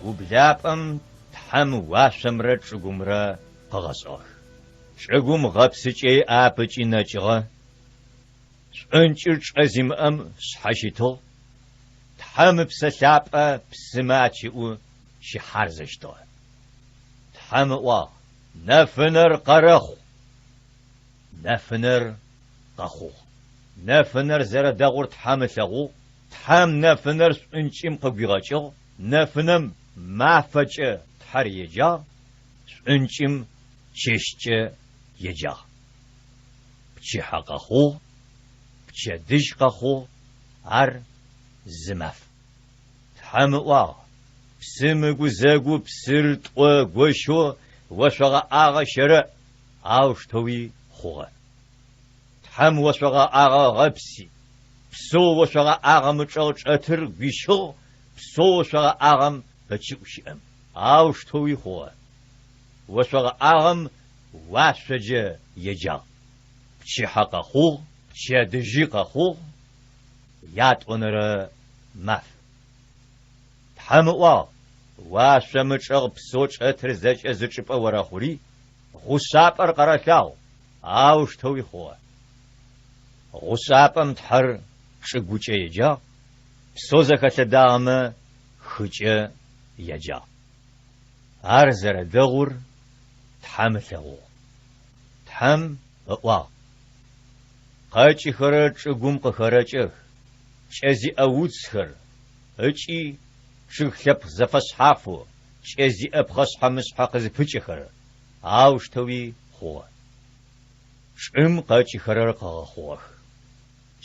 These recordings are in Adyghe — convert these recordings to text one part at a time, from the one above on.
Ублапӏэм Тхьэм уашъомрэ чӏыгумрэ къыгъэшӏыгъэх. Чӏыгум гъэпсыкӏэ иӏап ыкӏи нэкӏыгъэ, шӏункӏыр чӏэ зимыӏэм шъхьэщытыгъ, Тхьэм Ыпсэ Лъапӏэ псымэ ачыӏу щыхьарзэщтыгъэ. Тхьэм ыӏуагъ, Нэфынэр къэрэхъу! Нэфынэр къэхъугъ. Нэфынэр зэрэдэгъур Тхьэм ылъэгъугъ, Тхьэм нэфынэр шӏункӏым къыгуигъэкӏыгъ, нэфынэм мафэкӏэ Тхьэр еджагъ, шӏункӏым чэщкӏэ еджагъ. Пчыхьэ къэхъугъ, пчэдыжь къэхъугъ, ар зы маф. Тхьэм ыӏуагъ, Псым ыгузэгу псыр тӏо ыгощэу ошъо гъэӏагъэ щэрэӏ, аущтэуи хъугъэ. Тхьэм ошъо гъэӏагъэ ыгъэпси, псэу ошъо гъэӏагъэм ычӏэгъ чӏэтыр гуищыгъ псэу ошъо гъэӏагъэм ыкӏыӏу щыӏэм. Аущтэуи хъугъэ. Ошъо гъэӏагъэм уашъоджэ еджагъ. Пчыхьэ къэхъугъ, пчэдыжьи къэхъугъ, ятӏонэрэ маф. Тхьэм ыӏуагъ, Уашъом ычӏэгъ псэу чӏэтыр зэкӏэ зы чӏыпӏэ орэхъури, гъушъапӏэр къэрэлъагъу, аущтэуи хъугъэ. Гъушъапӏэм Тхьэр чӏыгукӏэ еджагъ, псэу зэхэлъэдагъэмэ хыкӏэ яджагъ. Ар зэрэдэгъур Тхьэм ылъэгъугъ. Тхьэм ыӏуагъ, Къэкӏыхэрэр чӏыгум къыхэрэкӏэх, кӏэ зиӏэ уцхэр ыкӏи чъыг лъэпкъ зэфэшъхьафэу кӏэ зиӏэ пхъэшъхьэ-мышъхьэ къызыпыкӏэхэрэр, аущтэуи хъугъэ. Чӏым къэкӏыхэрэр къыгъэхъугъэх.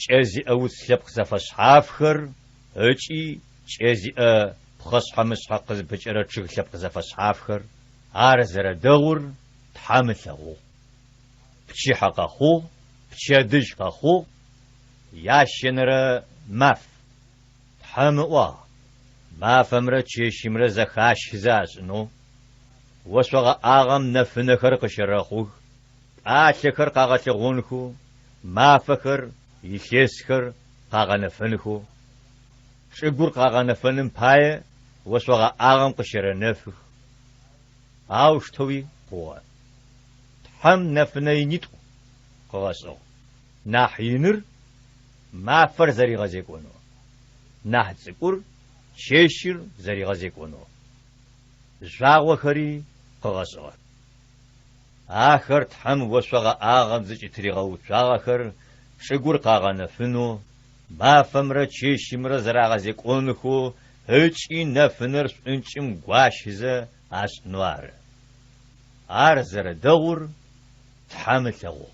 Кӏэ зиӏэ уц лъэпкъ зэфэшъхьафхэр ыкӏи кӏэ зиӏэ пхъэшъхьэ-мышъхьэ къызыпыкӏэрэ чъыг лъэпкъ зэфэшъхьафхэр, ар зэрэдэгъур Тхьэм ылъэгъугъ. Пчыхьэ къэхъугъ, пчэдыжь къэхъугъ, ящэнэрэ маф. Тхьэм ыӏуагъ, мафэмрэ чэщымрэ зэхащызэ ашӏынэу, ошъо гъэӏагъэм нэфынэхэр къыщэрэхъух, пӏалъэхэр къагъэлъэгъонхэу, мафэхэр, илъэсхэр къагъэнэфэнхэу, чӏыгур къагъэнэфэным пае ошъо гъэӏагъэм къыщэрэнэфых. Аущтэуи хъугъэ. Тхьэм нэфынэ инитӏу къыгъэшӏыгъ. Нахь иныр мафэр зэригъэзекӏонэу, нахь цӏыкӏур чэщыр зэригъэзекӏонэу. Жъуагъохэри къыгъэшӏыгъэх. Ахэр Тхьэм ошъо гъэӏагъэм зыкӏытыригъэуцуагъэхэр чӏыгур къагъэнэфынэу, мафэмрэ чэщымрэ зэрагъэзекӏонхэу ыкӏи нэфынэр шӏункӏым гуащызэ ашӏынэу ары. Ар зэрэдэгъур Тхьэм ылъэгъугъ.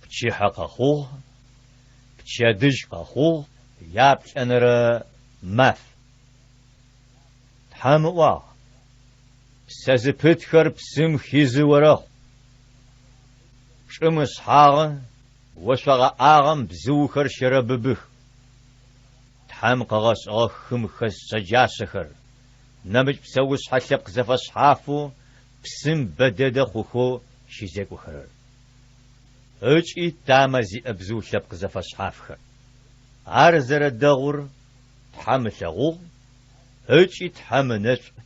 Пчыхьэ къэхъугъ, пчэдыжь къэхъугъ, яплӏэнэрэ маф. Тхьэм ыӏуагъ, Псэ зыпытхэр псым хизы орэхъу. Чӏым ышъхьагъы ошъо гъэӏагъэм бзыухэр щэрэбыбых. Тхьэм къыгъэшӏыгъэх хым хэс шъэджашъэхэр, нэмыкӏ псэушъхьэ лъэпкъ зэфэшъхьафэу псым бэдэдэ хъухэу щызекӏохэрэр ыкӏи тамэ зиӏэ бзыу лъэпкъ зэфэшъхьафхэр. Ар зэрэдэгъур Тхьэм ылъэгъугъ ыкӏи Тхьэм ынэшӏу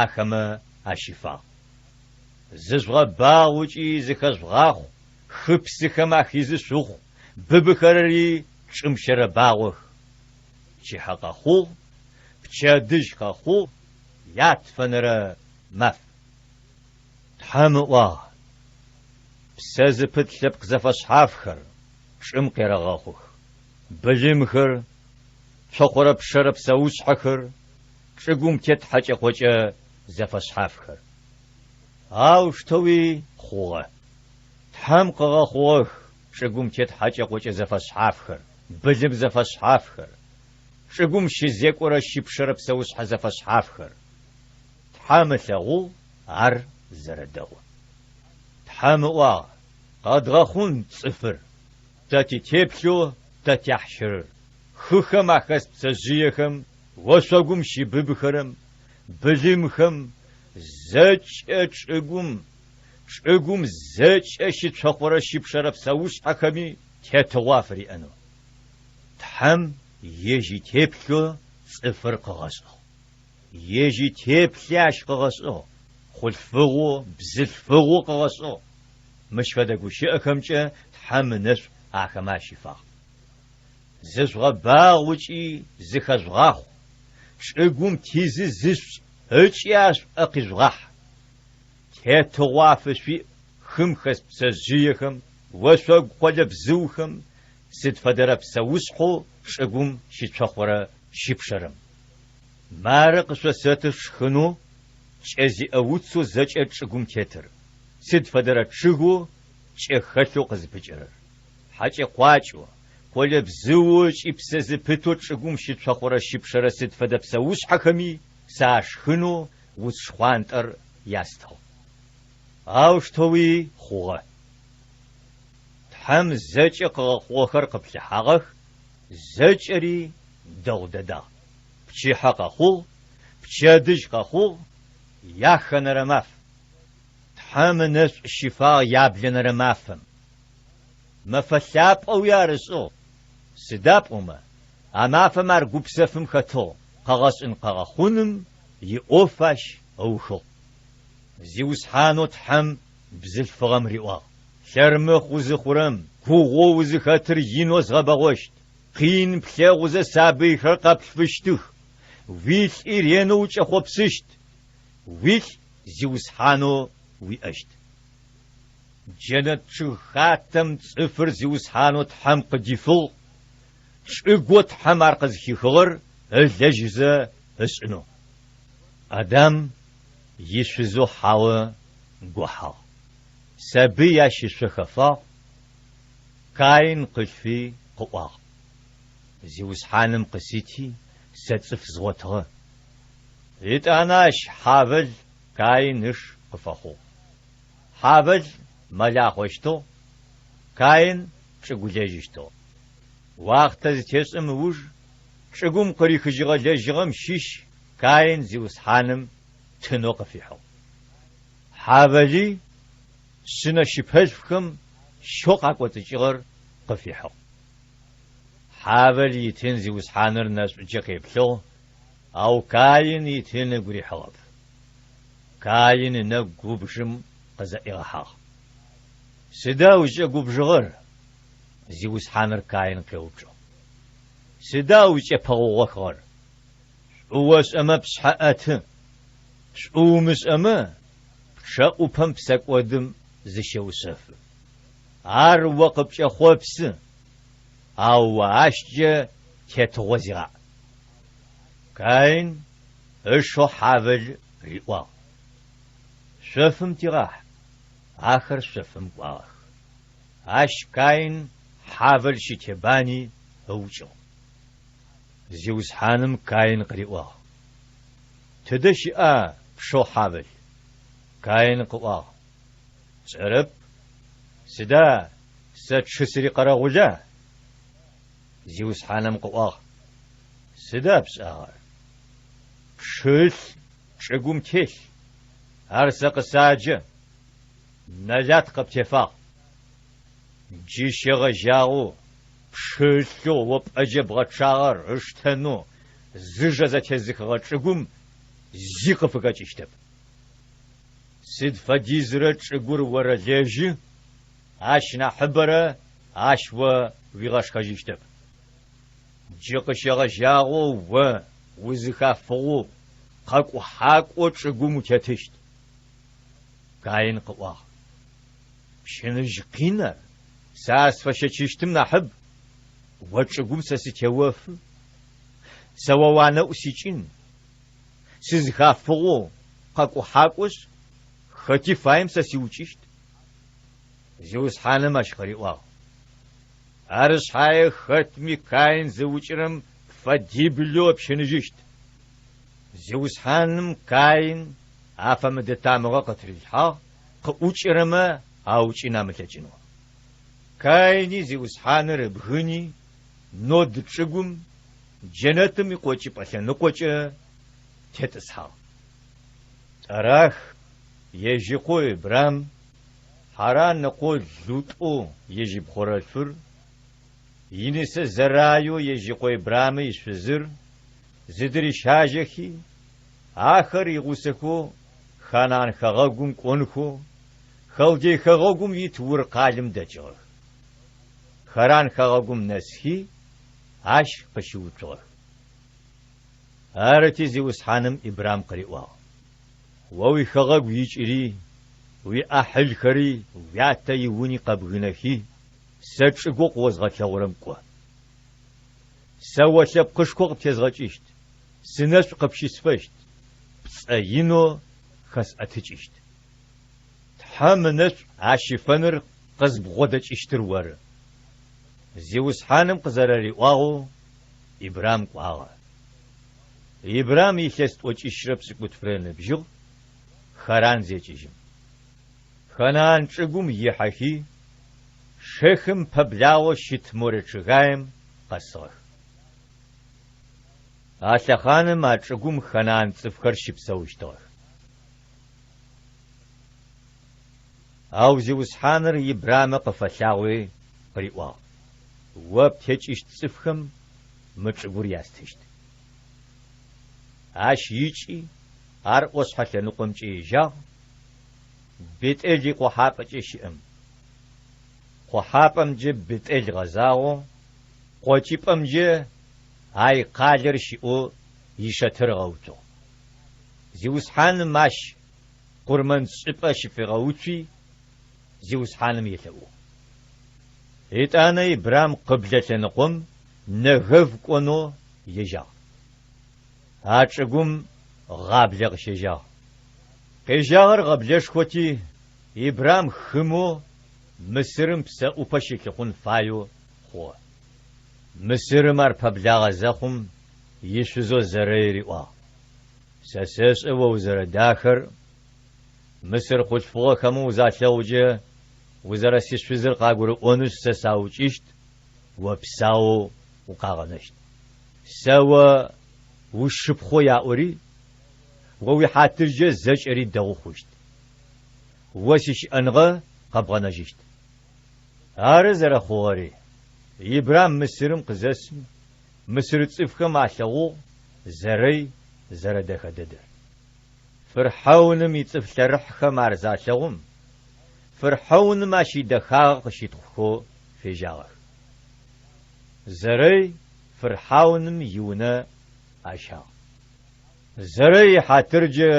ахэмэ ащифагъ. Зыжъугъэбагъу ыкӏи зыхэжъугъахъу, хы псыхэм ахизы шъухъу, быбыхэрэри чӏым щэрэбагъох. Пчыхьэ къэхъугъ, пчэдыжь къэхъугъ, ятфэнэрэ маф. Тхьэм ыӏуагъ, Псэ зыпыт лъэпкъ зэфэшъхьафхэр чӏым къерэгъэхъух, былымхэр, цохъорэ-пшэрэ псэушъхьэхэр, чӏыгум тет хьэкӏэ-къокӏэ зэфэшъхьафхэр. Аущтэуи хъугъэ. Тхьэм къыгъэхъугъэх чӏыгум тет хьэкӏэ-къокӏэ зэфэшъхьафхэр, былым зэфэшъхьафхэр, чӏыгум щызекӏорэ щыпшэрэ псэушъхьэ зэфэшъхьафхэр. Тхьэм ылъэгъугъ ар зэрэдэгъур. Тхьэм ыӏуагъ, Къэдгъэхъун цӏыфыр, тэ титеплъэу тэ тяхьщырыр, хыхэм ахэс пцэжъыехэм, ошъогум щыбыбыхэрэм, былымхэм, зэкӏэ чӏыгум, чӏыгум зэкӏэ щыцохъорэ щыпшэрэ псэушъхьэхэми тетыгъо афыриӏэнэу. Тхьэм ежь итеплъэу цӏыфыр къыгъэшӏыгъ. Ежь итеплъи ащ къыгъэшӏыгъ, хъулъфыгъэу, бзылъфыгъэу къыгъэшӏыгъ. Мыщ фэдэ гущыӏэхэмкӏэ Тхьэм ынэшӏу ахэмэ ащифагъ. Зыжъугъэбагъу ыкӏи зыхэжъугъахъу, чӏыгум тизы зышъушӏ ыкӏи ар шъуӏэ къижъугъахь. Тетыгъо афышъуиӏ хым хэс пцэжъыехэм, ошъогу къолэбзыухэм, сыд фэдэрэ псэушъхьэу чӏыгум щыцохъорэ щыпшэрэм. Мары къышъосэты шъушхынэу кӏэ зиӏэ уцэу зэкӏэ чӏыгум тетыр, сыд фэдэрэ чъыгэу кӏэ хэлъэу къызыпыкӏэрэр. Хьакӏэ-къуакӏэу, къолэбзыоу ыкӏи псэ зыпытэу чӏыгум щыцохъорэ щыпшэрэ сыд фэдэ псэушъхьэхэми сэ ашхынэу уц шхъуантӏэр ястыгъ. Аущтэуи хъугъэ. Тхьэм зэкӏэ къыгъэхъугъэхэр къыплъыхьагъэх, зэкӏэри дэгъу дэдагъ. Пчыхьэ къэхъугъ, пчэдыжь къэхъугъ, яхэнэрэ маф. Тхьэм ынэшӏу щифагъ яблэнэрэ мафэм. Мэфэ лъапӏэуи ар ышӏыгъ, сыда пӏомэ а мафэм ар гупсэфым хэтыгъ, къэгъэшӏын-къэгъэхъуным иӏоф ащ ыухыгъ. Зиусхьанэу Тхьэм бзылъфыгъэм риӏуагъ, Лъэрмыхъ узыхъурэм, гугъоу узыхэтыр инэу згъэбэгъощт, къин плъэгъузэ сабыйхэр къэплъфыщтых, уилӏи ренэу укӏэхъопсыщт, уилӏ Зиусхьанэу уиӏэщт. Джэнэт чъыг хатэм цӏыфыр Зиусхьанэу Тхьэм къыдифыгъ, чӏыгоу Тхьэм ар къызхихыгъэр ылэжьызэ ышӏынэу. Адам ишъузэу Хьао гохьагъ. Сабый ащ ышъо хэфагъ, Каин къылъфи къыӏуагъ, Зиусхьаным къысити, сэ цӏыф згъотыгъэ. Етӏанэ ащ Хьавэл Каин ыш къыфэхъугъ. Хьавэл мэлахъощтыгъ, Каин чӏыгулэжьыщтыгъ. Уахътэ зытешӏэм ыуж чӏыгум къырихыжьыгъэ лэжьыгъэм щыщ Каин Зиусхьаным тынэу къыфихьыгъ. Хьавэли шъынэ щыпэлъфхэм щэу къакӏоцӏыкӏыгъэр къыфихьыгъ. Хьавэл итын Зиусхьаныр нэшӏукӏэ къеплъыгъ, ау Каин итын ыгу рихьыгъэп. Каин ынэгу губжым къызэӏигъэхьагъ. Сыда узкӏэгубжыгъэр? Зиусхьаныр Каин къеупчӏыгъ. Сыда узкӏэпэгъогъохыгъэр? Шӏу ошӏэмэ, пшъхьэ ӏэты, шӏу умышӏэмэ, пчъэӏупэм псэкӏодым зыщеушъэфы. Ар о къыпкӏэхъопсы, ау о ащкӏэ тетыгъо зигъаӏ. Каин ышэу Хьавэл риӏуагъ, Шъофым тигъахь. Ахэр шъофым кӏуагъэх. Ащ Каин Хьавэл щытебани ыукӏыгъ. Зиусхьаным Каин къыриӏуагъ, Тыдэ щыӏа пшэу Хьавэл? Каин къыӏуагъ, Сшӏэрэп, сыда сэ тшы сырикъэрэгъула? Зиусхьаным къыӏуагъ, Сыда пшӏагъэр? Пшы ылъ чӏыгум телъ, ар сэ къысаджэ, нэлат къыптефагъ. Джы щегъэжьагъэу пшы ылъэу о пӏэкӏэ бгъэчъагъэр ыштэнэу зыжэ зэтезыхыгъэ чӏыгум зи къыфыхэкӏыщтэп. Сыд фэдизрэ чӏыгур орэлэжьы, ащ нахьыбэрэ ащ о уигъэшхэжьыщтэп. Джы къыщегъэжьагъэу о узыхафыгъэу къэкӏухьакӏоу чӏыгум утетыщт. Каин къыӏуагъ. Пщыныжь къин ар, сэ ар сфэщэчыщтым нахьыб, о чӏыгум сэ сытеофы, сэ о уанэӏу сикӏын. сызхафыгъэу къэкӏухьакӏошъ, хэти фаем сэ сиукӏыщт. Зиусхьаным ащ къыриӏуагъ, Ары шъхьае хэтми Каин зыукӏырэм фэдиблэу ыпщыныжьыщт. Зиусхьаным Каин афэмыдэ тамыгъэ къытырилъхьагъ къыӏукӏэрэмэ аукӏын амылъэкӏынэу. Каини Зиусхьаныр ыбгыни, Нод чӏыгум, джэнэтым икъокӏыпӏэ лъэныкъокӏэ тетӏысхьагъ. Тэрах ежь ыкъоу Ибрам, Хьаран ыкъоу Лутӏэу ежь ипхъорэлъфыр, инысэ Зэраеу ежь ыкъо Ибрамэ ишъузыр зыдырищажьэхи, ахэр игъусэхэу Ханаан хэгъэгум кӏонхэу Халдей хэгъэгум ит Ур къалэм дэкӏыгъэх. Харан хэгъэгум нэсхи, ащ къыщыуцугъэх. Арыти Зиусхьаным Ибрам къыриӏуагъ, О уихэгъэгу икӏыри, уиӏахьылхэри уятэ иуни къэбгынэхи, сэ чӏыгоу къыозгъэлъэгъурэм кӏо. Сэ о лъэпкъышхо къыптезгъэкӏыщт, сынэшӏу къыпщысфэщт, пцӏэ инэу хэсӏэтыкӏыщт. Тхьэм ынэшӏу ащыфэныр къызбгъодэкӏыщтыр оры. Зиусхьаным къызэрэриӏуагъэу Ибрам кӏуагъэ. Ибрам илъэс тӏокӏищрэ пшӏыкӏутфрэ ыныбжьыгъ Харан зекӏыжьым. Ханаан чӏыгум ихьэхи, Шехым пэблагъэу щыт Морэ чъыгаем къэсыгъэх. А лъэхъаным а чӏыгум ханаан цӏыфхэр щыпсэущтыгъэх. Ау Зиусхьаныр Ибрамэ къыфэлъагъуи къыриӏуагъ, О птекӏыщт цӏыфхэм мы чӏыгур ястыщт. Ащ икӏи ар ӏошъхьэ лъэныкъомкӏэ ежьагъ, Бетӏел икъохьапӏэкӏэ щыӏэм. Къохьапӏэмкӏэ Бетӏел гъэзагъэу, къокӏыпӏэмкӏэ Ай къалэр щыӏэу ишэтыр ыгъэуцугъ. Зиусхьаным ащ къурмэншӏыпӏэ щыфигъэуцуи, Зиусхьаным елъэӏугъ. Етӏанэ Ибрам къыблэ лъэныкъом Нэгэв кӏонэу ежьагъ. А чӏыгум гъаблэ къыщежьагъ. Къежьагъэр гъэблэшхоти, Ибрам хымэу Мысырым псэӏупэ щылъыхъун фаеу хъугъэ. Мысырым ар пэблагъэ зэхъум, ишъузэу Зэрэй риӏуагъ, Сэ сэшӏэ о узэрэдахэр, мысыр хъулъфыгъэхэмэ узалъэгъукӏэ, узэрэсишъузыр къагурыӏонышъ сэ саукӏыщт, о псаоу укъагъэнэщт. Сэ о усшыпхъоу яӏори, о уихьатыркӏэ зэкӏэри дэгъу хъущт. О сищыӏэныгъэ къэбгъэнэжьыщт. Ары зэрэхъугъэри. Ибрам Мысырым къызэсым, мысыр цӏыфхэм алъэгъугъ Зэрэй зэрэдэхэ дэдэр. Фырхьауным ицӏыф лъэрыхьхэм ар залъэгъум, фырхьауным ащ идэхагъэ къыщытхъухэу фежьагъэх. Зэрэй фырхьауным иунэ ащагъ. Зэрэй ихьатыркӏэ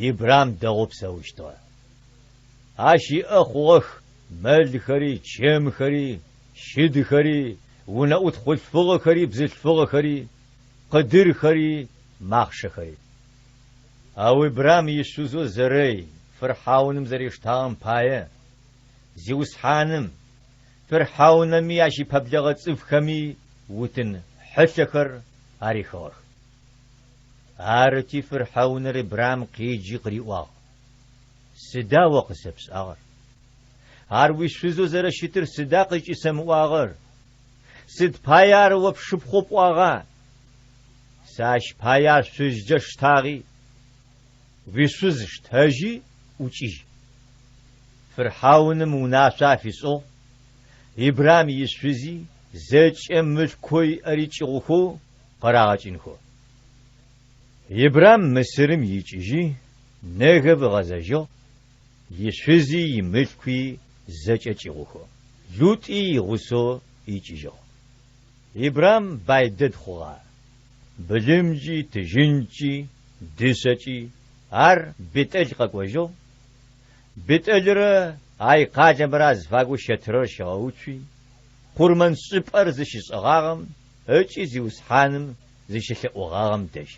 Ибрам дэгъоу псэущтыгъэ. Ащ иӏэ хъугъэх мэлхэри, чэмхэри, щыдхэри, унэӏут хъулъфыгъэхэри бзылъфыгъэхэри, къыдырхэри, махъшэхэри. Ау Ибрам ишъузэу Зэрэй фырхьауным зэриштагъэм пае, Зиусхьаным, фырхьаунэми ащ ипэблэгъэ цӏыфхэми утын хьылъэхэр арихыгъэх. Арыти фырхьауныр Ибрам къеджи къыриӏуагъ, Сыда о къысэпшӏагъэр? Ар уишъузэу зэрэщытыр сыда къызкӏысэмыӏуагъэр? Сыд пае ар о пшыпхъоу пӏуагъа? Сэ ащ пае ар шъузкӏэ сштагъи. Уишъуз штэжьи, ӏукӏыжь. Фырхьауным унашъо афишӏыгъ, Ибрам ишъузи зэкӏэ мылъкоу иӏэри кӏыгъухэу къырагъэкӏынхэу. Ибрам Мысырым икӏыжьи, Нэгэв ыгъэзэжьыгъ, ишъузи имылъкуи зэкӏэ кӏыгъухэу. Лутӏи игъусэу икӏыжьыгъ. Ибрам бай дэд хъугъэ, былымкӏи, тыжьынкӏи, дышъэкӏи. Ар Бетӏэл къэкӏожьыгъ, Бетӏэлрэ Ай къалэмрэ азыфагу щэтырэр щигъэуцуи, къурмэншӏыпӏэр зыщишӏыгъагъэм ыкӏи Зиусхьаным зыщелъэӏугъагъэм дэжь.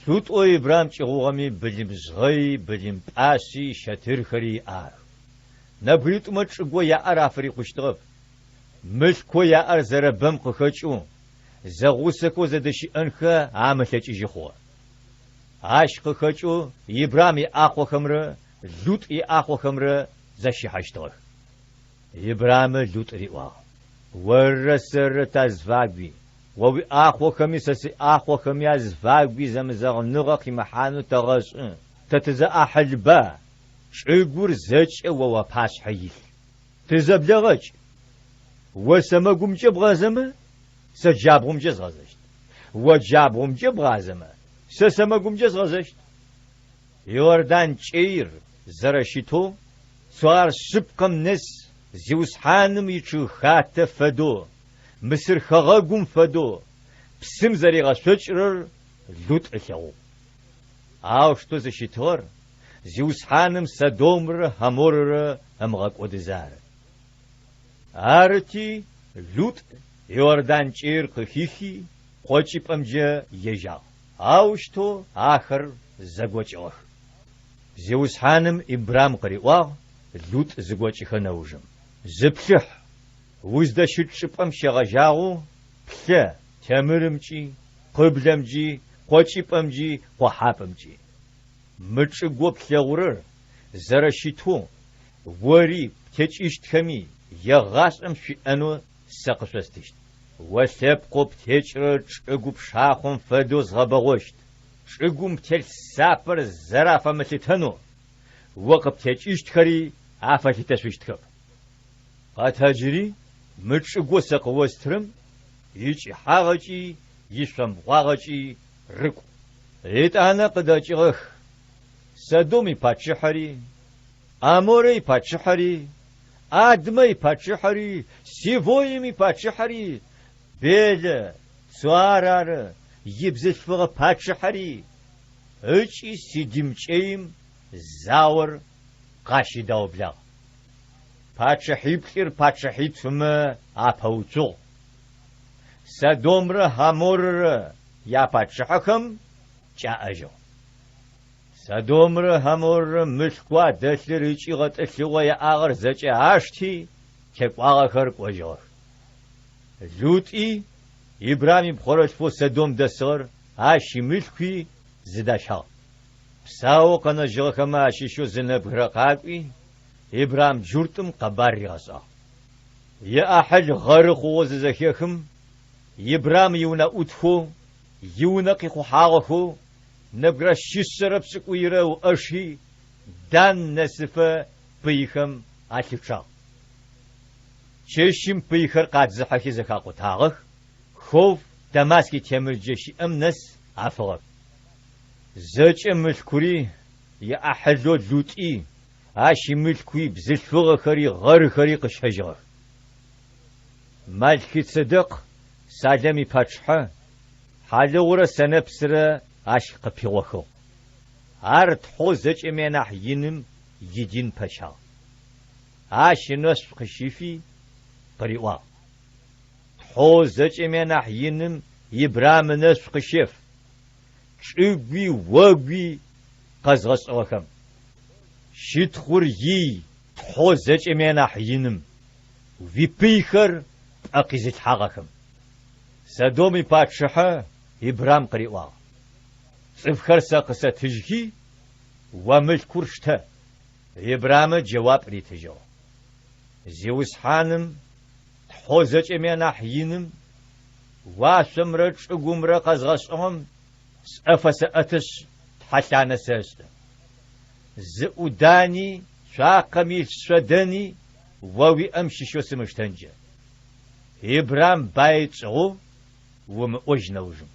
Лутӏэу Ибрам кӏыгъугъэми былым жъгъэи, былым пӏашъи, щэтырхэри иӏагъэх. Нэбгыритӏумэ чӏыгоу яӏэр афырикъущтыгъэп. Мылъкоу яӏэр зэрэбэм къыхэкӏэу, зэгъусэхэу зэдэщыӏэнхэ амылъэкӏыжьы хъугъэ. Ащ къыхэкӏэу Ибрам иӏахъохэмрэ Лутӏ иӏахъохэмрэ зэщыхьэщтыгъэх. Ибрамэ Лутӏ риӏуагъ, Оррэ сэррэ тазфагуи, о уиӏахъохэми сэ сиӏахъохэми азфагуи зэмызэгъыныгъэ къимыхьанэу тэгъэшӏы, тэ тызэӏахьылба, чӏыгур зэкӏэ о уапашъхьэ илъ. Тызэблэгъэкӏ. О сэмэгумкӏэ бгъазэмэ, сэ джабгъумкӏэ згъэзэщт, о джабгъумкӏэ бгъазэмэ, сэ сэмэгумкӏэ згъэзэщт. Иордан кӏэир зэрэщытэу Цоар шъыпкъэм нэс Зиусхьаным ичъыгхатэ фэдэу, Мысыр хэгъэгум фэдэу, псым зэригъэшъокӏырэр Лутӏ ылъэгъугъ. Аущтэу зыщытыгъэр Зиусхьаным Содомрэ Гъоморрэ ымыгъэкӏодызэ ары. Арыти, Лутӏ Иордан кӏэир къыхихи, къокӏыпӏэмкӏэ ежьагъ. Аущтэу ахэр зэгокӏыгъэх. Зиусхьаным Ибрам къыриӏуагъ Лутӏ зыгокӏыхэ нэужым, Зыплъыхь, уздэщыт чӏыпӏэм щегъэжьагъэу плъэ темырымкӏи, къыблэмкӏи, къокӏыпӏэмкӏи, къохьапӏэмкӏи. Мы чӏыгоу плъэгъурэр зэрэщытэу ори птекӏыщтхэми егъашӏэм шъуиӏэнэу сэ къышъостыщт. О лъэпкъэу птекӏырэр чӏыгу пшахъом фэдэу згъэбэгъощт, чӏыгум телъ сапэр зэрафэмылъытэнэу о къыптекӏыщтхэри афэлъытэшъущтхэп. Къэтэджыри, мы чӏыгоу сэ къыостырэм икӏыхьагъэкӏи ишъомбгъуагъэкӏи рыкӏу. Етӏанэ къыдэкӏыгъэх Содом ипачъыхьэри, ӏаморэ ипачъыхьэри, Адмэ ипачъыхьэри, Севоим ипачъыхьэри, Белэ, Цоар ары, ибзылъфыгъэ пачъыхьэри, ыкӏи Сидим кӏэим заор къащыдаублагъ. Пачъыхьиплӏыр пачъыхьитфымэ апэуцугъ. Содомрэ Гъоморрэ япачъыхьэхэм кӏаӏэжьыгъ. Содомрэ Гъоморрэ мылъкоу адэлъыр ыкӏи гъэтӏылъыгъэу яӏагъэр зэкӏэ ашти, текӏуагъэхэр кӏожьыгъэх. Лутӏи, Ибрам ипхъорэлъфэу Содом дэсыгъэр, ащ имылъкуи зыдащагъ. Псаоу къэнэжьыгъэхэмэ ащыщэу зы нэбгырэ къакӏуи, Ибрам джуртым къэбар ригъэшӏагъ. Иӏахьыл гъэры хъугъэу зызэхехым, Ибрам иунэӏутхэу, иунэ къихъухьагъэхэу нэбгырэ 170 ыуӏэши, Дан нэсыфэ пыйхэм алъычъагъ. Чэщым пыйхэр къадзыхьэхи зэхакъутагъэх, Хов Дамаск итемырджэ щыӏэм нэс афыгъэх. Зэкӏэ мылъкури, иӏахьылэу Лутӏи, ащ имылъкуи, бзылъфыгъэхэри, гъэрхэри къыщэжьыгъэх. Малхицэдэкъ Салэм ипачъыхьэ хьалыгъурэ сэнэпсрэ ащ къыпигъохыгъ. Ар Тхьэу зэкӏэми анахь иным идин пэщагъ. Ащ ынэшӏу къыщифи, къыриӏуагъ, Тхьэу зэкӏэми анахь иным Ибрам ынэшӏу къыщеф, чӏыгуи огуи къэзгъэшӏыгъэхэм. Щытхъур ий Тхьэу зэкӏэми анахь иным, уипыйхэр пӏэ къизылъхьагъэхэм. Содом ипачъыхьэ Ибрам къыриӏуагъ, Цӏыфхэр сэ къысэтыжьхи, о мылъкур штэ. Ибрамэ джэуап ритыжьыгъ, Зиусхьаным, Тхьэу зэкӏэми анахь иным, уашъомрэ чӏыгумрэ къэзгъэшӏыгъэм сӏэ фэсэӏэтышъ, тхьэлъанэ сэшӏы. Зы ӏудани, цуакъэм илъ шъодэни о уиӏэм щыщэу сымыштэнкӏэ. Ибрам баи тшӏыгъэу умыӏожь нэужым.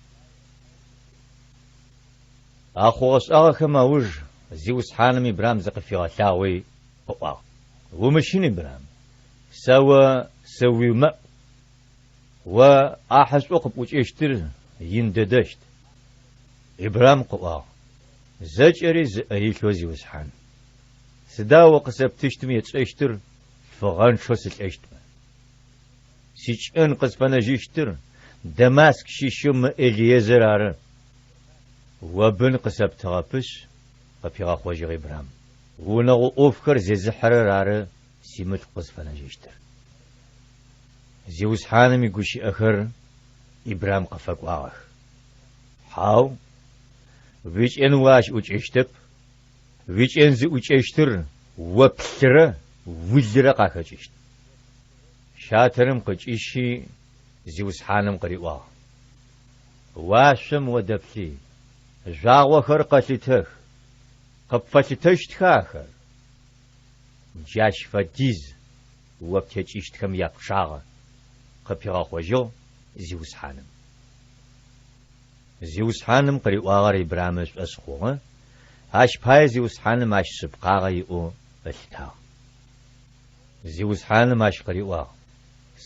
А хъугъэ-шӏагъэхэм ауж Зиусхьаным Ибрам зыкъыфигъэлъагъуи къыӏуагъ, Умыщын, Ибрам, сэ о сыуимэӏу, о ӏахьышӏоу къыпӏукӏэщтыр ин дэдэщт. Ибрам къыӏуагъ, Зэкӏэри зыӏэ илъэу Зиусхьан, сыда о къысэптыщтым етшӏэщтыр лъфыгъэнчъэу сылӏэщтмэ? Сикӏэн къызфэнэжьыщтыр Дамаск щыщэу мы Элиезер ары. О бын къысэптыгъэпышъ, къыпигъэхъожьыгъ Ибрам, унэгъо ӏофхэр зезыхьэрэр ары симылъку къызфэнэжьыщтыр. Зиусхьаным игущыӏэхэр Ибрам къыфэкӏуагъэх. Хьау, уикӏэн о ащ ӏукӏэщтэп, уикӏэн зыӏукӏэщтыр о плъырэ улырэ къахэкӏыщт. Щатэрым къычӏищи, Зиусхьаным къыриӏуагъ, Уашъом о дэплъи, жъуагъохэр къэлъытэх, къыпфэлъытэщтха ахэр? Джащ фэдиз о птекӏыщтхэм япчъагъэ, къыпигъэхъожьыгъ Зиусхьаным. Зиусхьаным къыриӏуагъэр Ибрам ышӏошъ хъугъэ, ащ пае Зиусхьаным ащ шъыпкъагъэ иӏэу ылъытагъ. Зиусхьаным ащ къыриӏуагъ,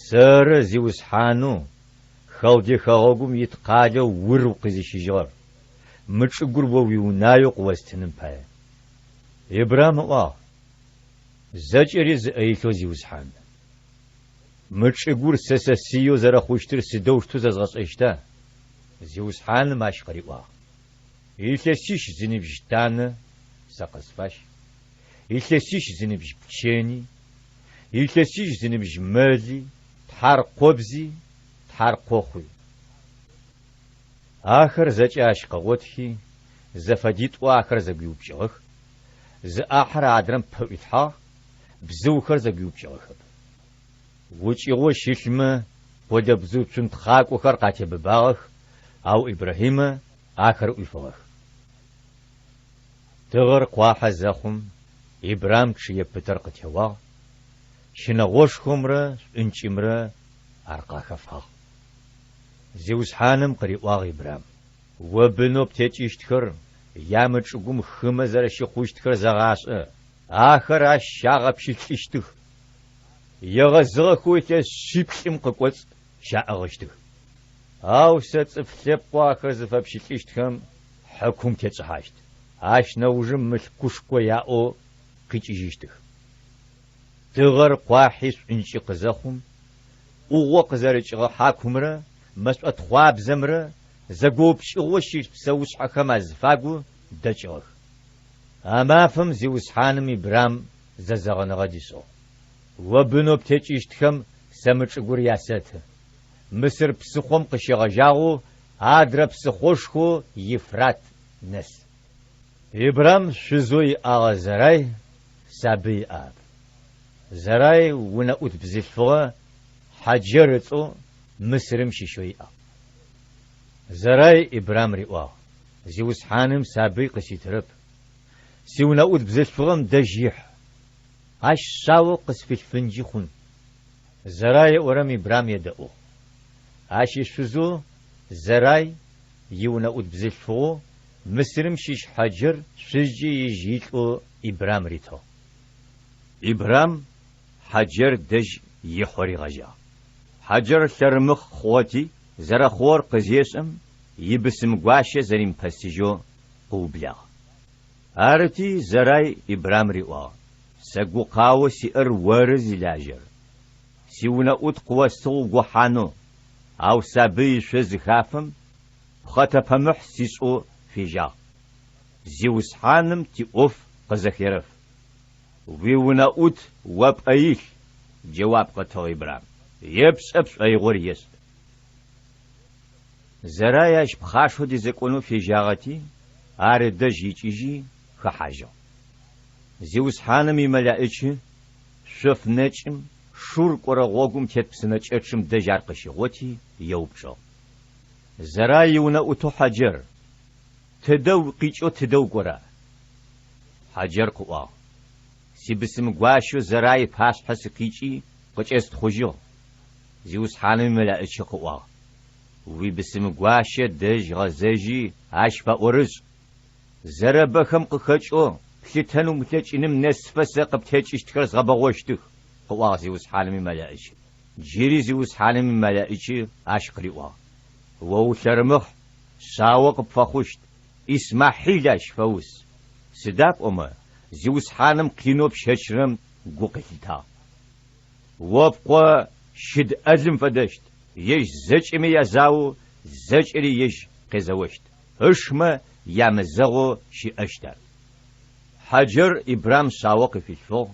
Сэры Зиусхьанэу Халдей хэгъэгум ит къалэу Ур укъизыщыжьыгъэр, мы чӏыгур о уиунаеу къыостыным пае. Ибрам ыӏуагъ, Зэкӏэри зыӏэ илъэу Зиусхьан, мы чӏыгур сэ сэсыеу зэрэхъущтыр сыдэущтэу зэзгъэшӏэщта? Зиусхьаным ащ къыриӏуагъ, Илъэсищ зыныбжь танэ сэ къысфащ, илъэсищ зыныбжь пчэни, илъэсищ зыныбжь мэли, тхьаркъобзи, тхьаркъохъуи. Ахэр зэкӏэ ащ къыгъотхи, зэфэдитӏо ахэр зэгуиупкӏыгъэх, зы ӏахьыр адрэм пэӏуилъхьагъ, бзыухэр зэгуиупкӏыгъэхэп. Укӏыгъэу щылъмэ къолэбзыу цунтхъакӏохэр къатебыбагъэх, ау Ибрахьимэ ахэр ӏуифыгъэх. Тыгъэр къуахьэ зэхъум, Ибрам чъые пытэр къытеуагъ, щынэгъошхомрэ шӏункӏымрэ ар къахэфагъ. Зиусхьаным къыриӏуагъ Ибрам, О бынэу птекӏыщтхэр ямычӏыгум хымэ зэрэщыхъущтхэр зэгъашӏэ, ахэр ащ щагъэпщылӏыщтых, егъэзыгъэхэу илъэс шъиплӏым къыкӏоцӏ щаӏыгъыщтых. Ау сэ цӏыф лъэпкъэу ахэр зыфэпщылӏыщтхэм хьыкум тетшӏыхьащт, ащ нэужым мылъкушхо яӏэу къикӏыжьыщтых. Тыгъэр къуахьи шӏункӏы къызэхъум, ӏугъо къызэрыкӏыгъэ хьакумрэ мэшӏотхъуабзэмрэ зэгоупкӏыгъэу щылъ псэушъхьэхэм азыфагу дэкӏыгъэх. А мафэм Зиусхьаным Ибрам зэзэгъыныгъэ дишӏыгъ. О бынэу птекӏыщтхэм сэ мы чӏыгур ясэты, Мысыр псыхъом къыщегъэжьагъэу адрэ псыхъошхоу Ефрат нэс. Ибрам шъузэу иӏагъэ Зэрай сабый иӏагъэп. Зэрай унэӏут бзылъфыгъэ Хьаджэр ыцӏэу Мысырым щыщэу иӏагъ. Зэрай Ибрам риӏуагъ, Зиусхьаным сабый къыситырэп. Сиунэӏут бзылъфыгъэм дэжь ихь. Ащ шъао къысфилъфынджи хъун. Зэрай ыӏорэм Ибрам едэӏугъ. Ащ ишъузэу Зэрай иунэӏут бзылъфыгъэу Мысырым щыщ Хьаджэр шъузкӏэ ежь илӏэу Ибрам ритыгъ. Ибрам Хьаджэр дэжь ихьэу ригъэжьагъ. Хьаджэр лъэрымыхъ хъугъэти, зэрэхъугъэр къызешӏэм, ибысымгуащэ зэримыпэсыжьэу къыублагъ. Арыти, Зэрай Ибрам риӏуагъ, Сэ гукъаоу сиӏэр оры зилажьэр. Сиунэӏут къыостыгъ угохьанэу, ау сабый ышъо зыхафэм, пхъэтэпэмыхь сишӏэу фежьагъ. Зиусхьаным тиӏоф къызэхерэф. Уиунэӏут о пӏэ илъ, джэуап къытыгъ Ибрам, епшӏэ пшӏоигъор ешӏ. Зэрай ащ пхъашэу дезекӏонэу фежьагъэти, ар ыдэжь икӏыжьи хэхьажьыгъ. Зиусхьаным имэлаӏычы шъоф нэкӏым Шур кӏорэ гъогум тет псынэкӏэчъым дэжь ар къыщигъоти, еупчӏыгъ. Зэрай иунэӏутэу Хьаджэр, тыдэ укъикӏэу тыдэ укӏора? Хьаджэр къыӏуагъ, Сибысымгуащэу Зэрай ыпашъхьэ сыкъикӏи къыкӏэстхъужьыгъ. Зиусхьаным имэлаӏычы къыӏуагъ, Уибысымгуащэ дэжь гъэзэжьи ащ фэӏорышӏ. Зэрэбэхэм къыхэкӏэу плъытэн умылъэкӏыным нэсыфэ сэ къыптекӏыщтхэр згъэбэгъощтых, къыӏуагъ Зиусхьаным имэлэӏычы. Джыри Зиусхьаным имэлэӏычы ащ къыриӏуагъ, О улъэрымыхь, шъао къыпфэхъущт, Исмахьил ащ фэус, сыда пӏомэ Зиусхьаным къинэу пщэчырэм гу къылъитагъ. О пкъо щыд ӏэлым фэдэщт, ежь зэкӏэми язаоу зэкӏэри ежь къезэощт. Ышмэ ямызэгъэу щыӏэщт ар. Хьаджэр Ибрам шъао къыфилъфыгъ.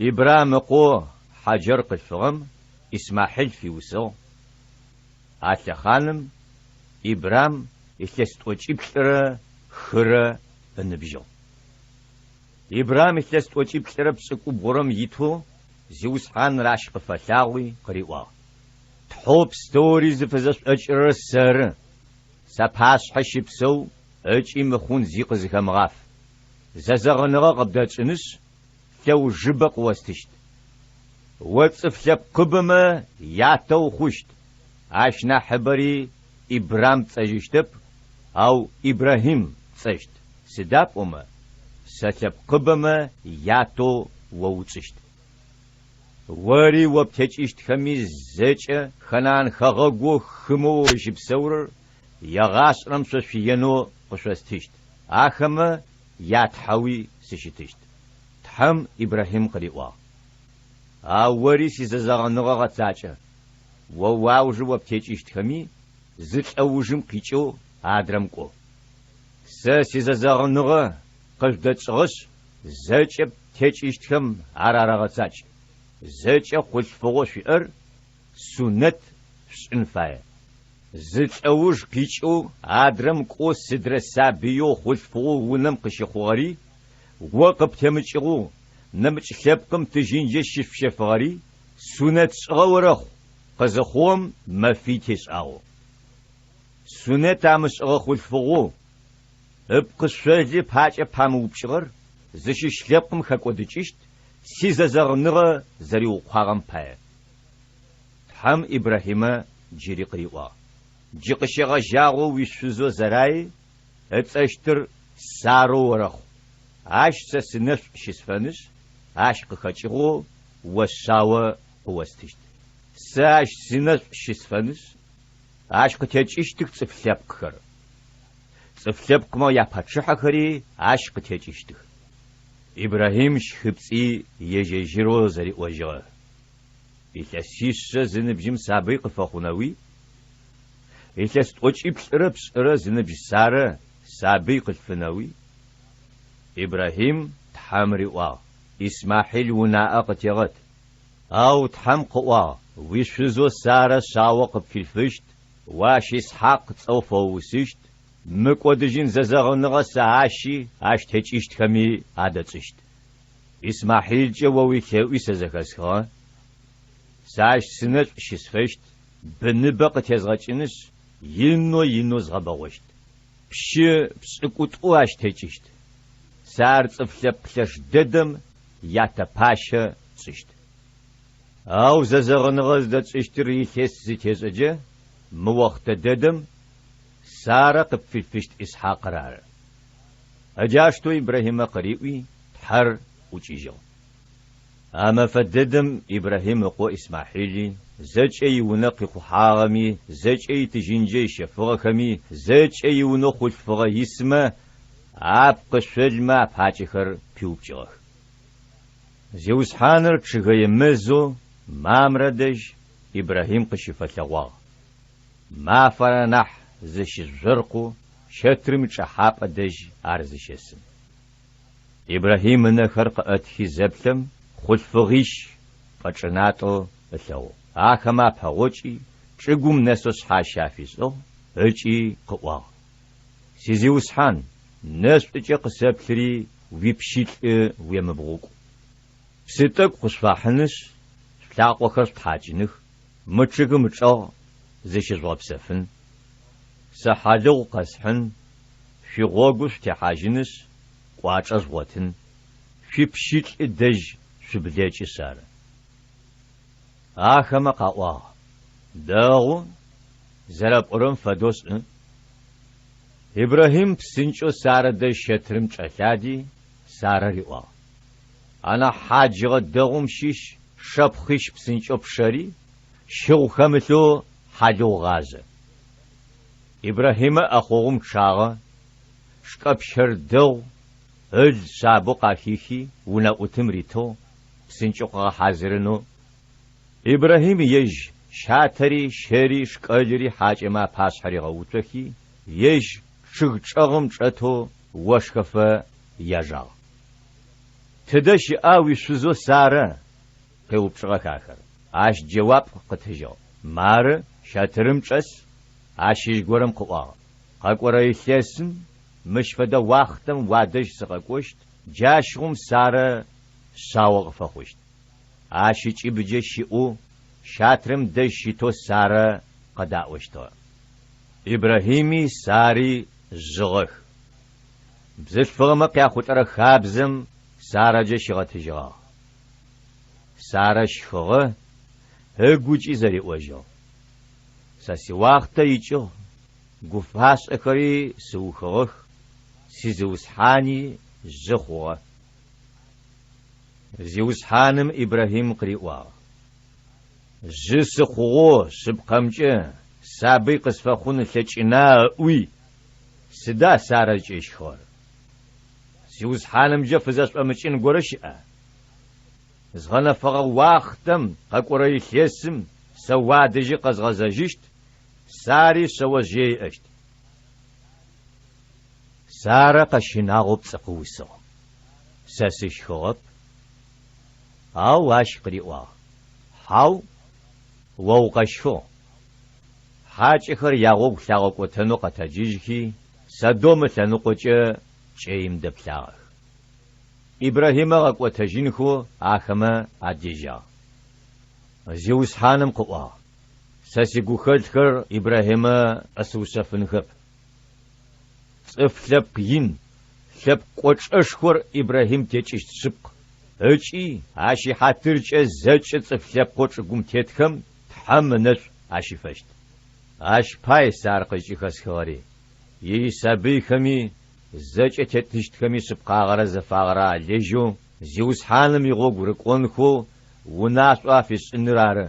Ибрам ыкъоу Хьаджэр къылъфыгъэм Исмахьил фиусыгъ. А лъэхъаным Ибрам илъэс тӏокӏиплӏырэ хырэ ыныбжьыгъ. Ибрам илъэс тӏокӏиплӏырэ пшӏыкӏубгъурэм итэу Зиусхьаныр ащ къыфэлъагъуи къыриӏуагъ, Тхьэу пстэури зыфызэшӏокӏырэр сэры, сапашъхьэ щыпсэу ыкӏи мыхъун зи къызыхэмыгъаф. Зэзэгъыныгъэ къыбдэтшӏынышъ, лъэужыбэ къыостыщт. О цӏыф лъэпкъыбэмэ ятэ ухъущт, ащ нахьыбэри Ибрам пцӏэжьыщтэп, ау Ибрахьим пцӏэщт, сыда пӏомэ сэ лъэпкъыбэмэ ятэу о утшӏыщт. Ори о птекӏыщтхэми зэкӏэ Ханаан хэгъэгоу хымэу рыщыпсэурэр егъашӏэрэм шъо шъуиенэу къышъостыщт, ахэмэ я Тхьэуи сыщытыщт. Тхьэм Ибрахьим къыриӏуагъ, Ау ори сизэзэгъыныгъэ гъэцакӏэ, о уаужы о птекӏыщтхэми зы лӏэужым къикӏэу адрэм кӏо. Сэ сизэзэгъыныгъэ къыжъудэтшӏыгъэшъ, зэкӏэ птекӏыщтхэм ар арэгъэцакӏ. Зэкӏэ хъулъфыгъэу шъуиӏэр сунэт шъушӏын фае. Зы лӏэуж къикӏэу адрэм кӏоу сыдрэ сабыеу хъулъфыгъэу унэм къыщыхъугъэри, о къыптемыкӏыгъэу нэмыкӏ лъэпкъым тыжьынджэ щышъущэфыгъэри сунэт шӏыгъэ орэхъу, къызыхъугъэм мэфий тешӏагъэу. Сунэт амышӏыгъэ хъулъфыгъэу ыпкъышъолы пакӏэ памыупкӏыгъэр зыщыщ лъэпкъым хэкӏодыкӏыщт сизэзэгъыныгъэ зэриукъуагъэм пае. Тхьэм Ибрахьимэ джыри къыриӏуагъ, Джы къыщегъэжьагъэу уишъузэу Зэраи ыцӏэщтыр Сарэу орэхъу. Ащ сэ сынэшӏу щысфэнышъ, ащ къыхэкӏыгъэу о шъао къыостыщт. Сэ ащ сынэшӏу щысфэнышъ, ащ къытекӏыщтых цӏыф лъэпкъхэр. Цӏыф лъэпкъмэ япачъыхьэхэри ащ къытекӏыщтых. Ибрахьим щхыпцӏи ежь-ежьырэу зэриӏожьыгъэ. Илъэсишъэ зыныбжьым сабый къыфэхъунэуи? Илъэс тӏокӏиплӏырэ пшӏырэ зыныбжь Сарэ сабый къылъфынэуи? Ибрахьим Тхьэм риӏуагъ, Исмахьил унаӏэ къытегъэт. Ау Тхьэм къыӏуагъ, Уишъузэу Сарэ шъао къыпфилъфыщт, о ащ Исхьакъ цӏэу фэуусыщт, мыкӏодыжьын зэзэгъыныгъэ сэ ащи ащ текӏыщтхэми адэтшӏыщт. Исмахьилкӏэ о уилъэӏуи сэ зэхэсхыгъэ. Сэ ащ сынэшӏу щысфэщт, быныбэ къытезгъэкӏынышъ, инэу-инэу згъэбэгъощт. Пщы пшӏыкӏутӏу ащ текӏыщт. Сэ ар цӏыф лъэпкъ лъэш дэдэм ятэ пащэ сшӏыщт. Ау зэзэгъыныгъэ зыдэтшӏыщтыр илъэс зытешӏэкӏэ, мы охътэ дэдэм Сарэ къыпфилъфыщт Исхьакъыр ары. Ыджащтэу Ибрахьимэ къыриӏуи, Тхьэр ӏукӏыжьыгъ. А мэфэ дэдэм Ибрахьим ыкъо Исмахьили, зэкӏэ иунэ къихъухьагъэми, зэкӏэ итыжьынджэ ыщэфыгъэхэми, зэкӏэ иунэу хъулъфыгъэ исмэ апкъышъолмэ апакӏэхэр пиупкӏыгъэх. Зиусхьаныр чъыгэе мэзэу Мамрэ дэжь Ибрахьим къыщыфэлъэгъуагъ. Мафэр анахь зыщыжъоркъэу щэтырым ичӏэхьапӏэ дэжь ар зыщэсым. Ибрахьим ынэхэр къыӏэтхи зэплъэм, хъулъфыгъищ пӏэчӏынатӏэу ылъэгъугъ. Ахэмэ апэгъокӏи, чӏыгум нэсэу шъхьащэ афишӏыгъ ыкӏи къыӏуагъ, Сизиусхьан, нэшӏукӏэ къысэплъыри уипщылӏы уемыбгъукӏу. Псы тӏэкӏу къышъуфахьынышъ, шъулъакъохэр шъутхьакӏыных, мы чъыгым ычӏэгъ зыщыжъугъэпсэфын. Сэ хьалыгъу къэсхьын, шъуигъогу шъутехьажьынышъ, кӏуачӏэ жъугъотын, шъуипщылӏы дэжь шъублэкӏышъ ары. Ахэмэ къаӏуагъ, Дэгъу, зэрэпӏорэм фэдэу шӏы. Ибрахьим псынкӏэу Сарэ дэжь щэтырым чӏэлъади, Сарэ риӏуагъ, Анахь хьаджыгъэ дэгъум щыщ шэпхъищ псынкӏэу пщэри, щыгъу хэмылъэу хьалыгъу гъажъэ. Ибрахьимэ ӏэхъогъум чъагъэ, шкӏэ пщэр дэгъу ыл шъабэу къахихи, унэӏутым ритыгъ, псынкӏэу къыгъэхьазырынэу. Ибрахьим ежь щатэри, щэри, шкӏэлри хьакӏэмэ апашъхьэ ригъэуцохи, ежь. чъыг чӏэгъым чӏэтэу ошхэфэ яжагъ. Тыдэ щыӏа уишъузэу Сарэ? къеупчӏыгъэх ахэр. Ащ джэуап къытыжьыгъ, Мары, щэтырым чӏэс, ащыщ горэм къыӏуагъ. Къэкӏорэ илъэсым мыщ фэдэ уахътэм уадэжь сыкъэкӏощт, джащыгъум Сарэ шъао къыфэхъущт. Ащ ыкӏыбыджэ щыӏэу щатырым дэжь щытэу Сарэ къэдаӏощтыгъэ. Ибрахьими Сари жъыгъэх. Бзылъфыгъэмэ къяхъулӏэрэ хабзэм Сарэджэ щигъэтыжьыгъагъ. Сарэ щхыгъэ, ыгукӏи зэриӏожьыгъ, Сэ сиуахътэ икӏыгъ, гуфашӏэхэри сыухыгъэх, сизиусхьани жъы хъугъэ. Зиусхьаным Ибрахьим къыриӏуагъ, Жъы сыхъугъэу, шъыпкъэмкӏэ, сабый къысфэхъун ылъэкӏына ыӏуи, сыда Сарэ зыкӏэщхыгъэр? Зиусхьанымкӏэ фызэшӏомыкӏын горэ щыӏа? Згъэнэфэгъэ уахътэм, къэкӏорэ илъэсым, сэ уадэжьи къэзгъэзэжьыщт, Сари шъэожъые иӏэщт. Сарэ къэщынагъэу пцӏы къыусыгъ. Сэ сыщхыгъэп. Ау ащ къыриӏуагъ, Хьау, о укъэщхыгъ. Хьакӏэхэр ягъогу лъагъэкӏотэнэу къэтэджыжьхи, Содом ылъэныкъокӏэ кӏэим дэплъагъэх. Ибрахьимэ ыгъэкӏотэжьынхэу ахэмэ адежьагъ. Зиусхьаным къыӏуагъ, Сэ сигухэлъхэр Ибрахьимэ шӏосыушъэфынхэп. Цӏыф лъэпкъ ин, лъэпкъ кӏочӏэшхор Ибрахьим текӏыщт шъыпкъ, ыкӏи ащ ихьатыркӏэ зэкӏэ цӏыф лъэпкъэу чӏыгум тетхэм Тхьэм ынэшӏу ащыфэщт. Ащ пай сэ ар къызкӏыхэсхыгъэри, исабыйхэми, зэкӏэ тетыщтхэми шъыпкъагъэрэ зэфагъэрэ алэжьэу Зиусхьаным игъогу рыкӏонхэу унашъо афишӏыныр ары.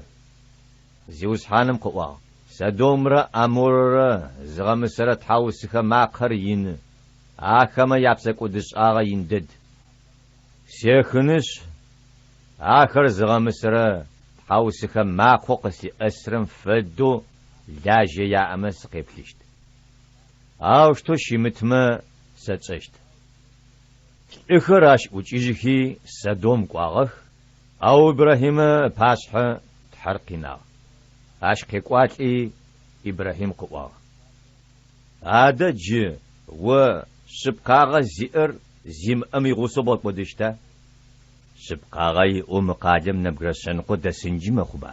Зиусхьаным къыӏуагъ, Содомрэ ӏаморэрэ зыгъэмысэрэ тхьаусыхэ макъэр ины, ахэмэ япсэкӏодышӏагъэ ин дэд. Сехынышъ, ахэр зыгъэмысэрэ тхьаусыхэ макъэу къыслъыӏэсрэм фэдэу лажьэ яӏэмэ сыкъеплъыщт. Аущтэу щымытмэ, сэ тшӏэщт. Лӏыхэр ащ ӏукӏыжьхи Содом кӏуагъэх, ау Ибрахьимэ ыпашъхьэ Тхьэр къинагъ. Ащ къекӏуалӏи Ибрахьим къыӏуагъ, Адэ джы о шъыпкъагъэ зиӏэр зимыӏэм игъусэу бгъэкӏодыщта? Шъыпкъагъэ иӏэу мы къалэм нэбгырэ шъэныкъо дэсынджи мэхъуба?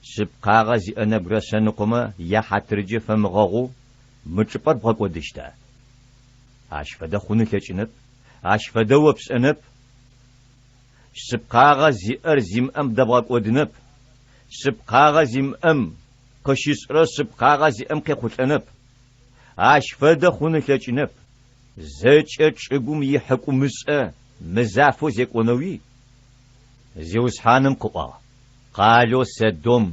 Шъыпкъагъэ зиӏэ нэбгырэ шъэныкъомэ яхьатырджэ фэмыгъэгъоу мы чӏыпӏэр бгъэкӏодыщта? Ащ фэдэ хъун ылъэкӏынэп, ащ фэдэ о пшӏэнэп. Шъыпкъагъэ зиӏэр зимыӏэм дэбгъэкӏодынэп, шъыпкъагъэ зимыӏэм къыщышӏырэр шъыпкъагъэ зиӏэм къехъулӏэнэп. Ащ фэдэ хъун ылъэкӏынэп. Зэкӏэ чӏыгум ихьыкӏумышӏэ мызафэу зекӏонэуи? Зиусхьаным къыӏуагъ, Къалэу Содом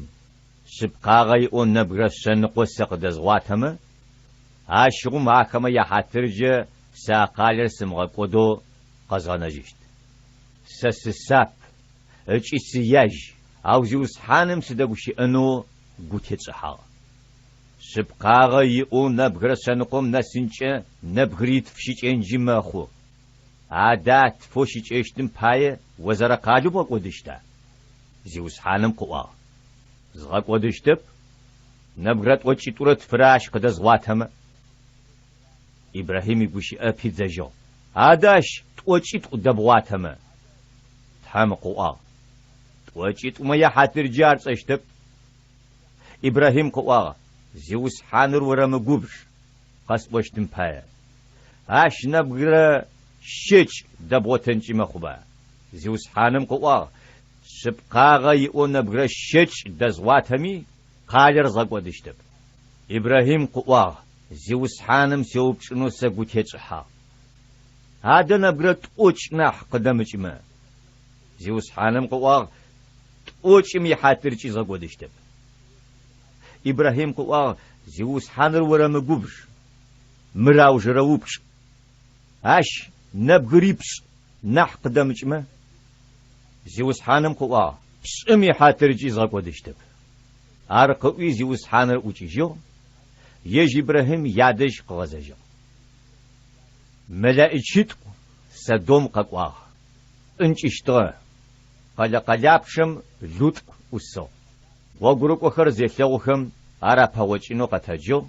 шъыпкъагъэ иӏэу нэбгырэ шъэныкъо сэ къыдэзгъуатэмэ, ащыгъум ахэмэ яхьатырджэ сэ а къалэр сымыгъэкӏодэу къэзгъэнэжьыщт. Сэ сысап ыкӏи сыяжь, ау Зиусхьаным сыдэгущыӏэнэу гу тетшӏыхьагъ. Шъыпкъагъэ иӏэу нэбгырэ шъэныкъом нэсынкӏэ нэбгыритф щыкӏэнджи мэхъу. Адэ а тфэу щыкӏэщтым пае о зэрэкъалэу бгъэкӏодыщта? Зиусхьаным къыӏуагъ, Згъэкӏодыщтэп, нэбгырэ тӏокӏитӏурэ тфырэ ащ къыдэзгъуатэмэ. Ибрахьим игущыӏэ пидзэжьыгъ, Адэ ащ тӏокӏитӏу дэбгъуатэмэ? Тхьэм къыӏуагъ, Тӏокӏитӏумэ яхьатырджэ ар тшӏэщтэп. Ибрахьим къыӏуагъ, Зиусхьаныр орэмыгубж, къэсӏощтым пае. Ащ нэбгырэ щэкӏ дэбгъотэнкӏи мэхъуба? Зиусхьаным къыӏуагъ, Шъыпкъагъэ иӏэу нэбгырэ щэкӏ дэзгъуатэми, къалэр згъэкӏодыщтэп. Ибрахьим къыӏуагъ, Зиусхьаным сеупчӏынэу сэ гу тетшӏыхьагъ. Адэ нэбгырэ тӏокӏ нахь къыдэмыкӏмэ? Зиусхьаным къыӏуагъ, Тӏокӏым ихьатыркӏи згъэкӏодыщтэп. Ибрахьим къыӏуагъ, Зиусхьаныр орэмыгубж, мыр аужырэ упчӏ. Ащ нэбгырипшӏ нахь къыдэмыкӏмэ? Зиусхьаным къыӏуагъ, Пшӏым ихьатыркӏи згъэкӏодыщтэп. Ар къыӏуи Зиусхьаныр ӏукӏыжьыгъ. ежь Ибрахьим ядэжь къыгъэзэжьыгъ. Мэлэӏичитӏу Содом къэкӏуагъ, шӏункӏыщтыгъэ, къэлэ къэлапчъэм Лутӏ ӏусыгъ. Гъогурыкӏохэр зелъэгъухэм ар апэгъокӏынэу къэтэджыгъ,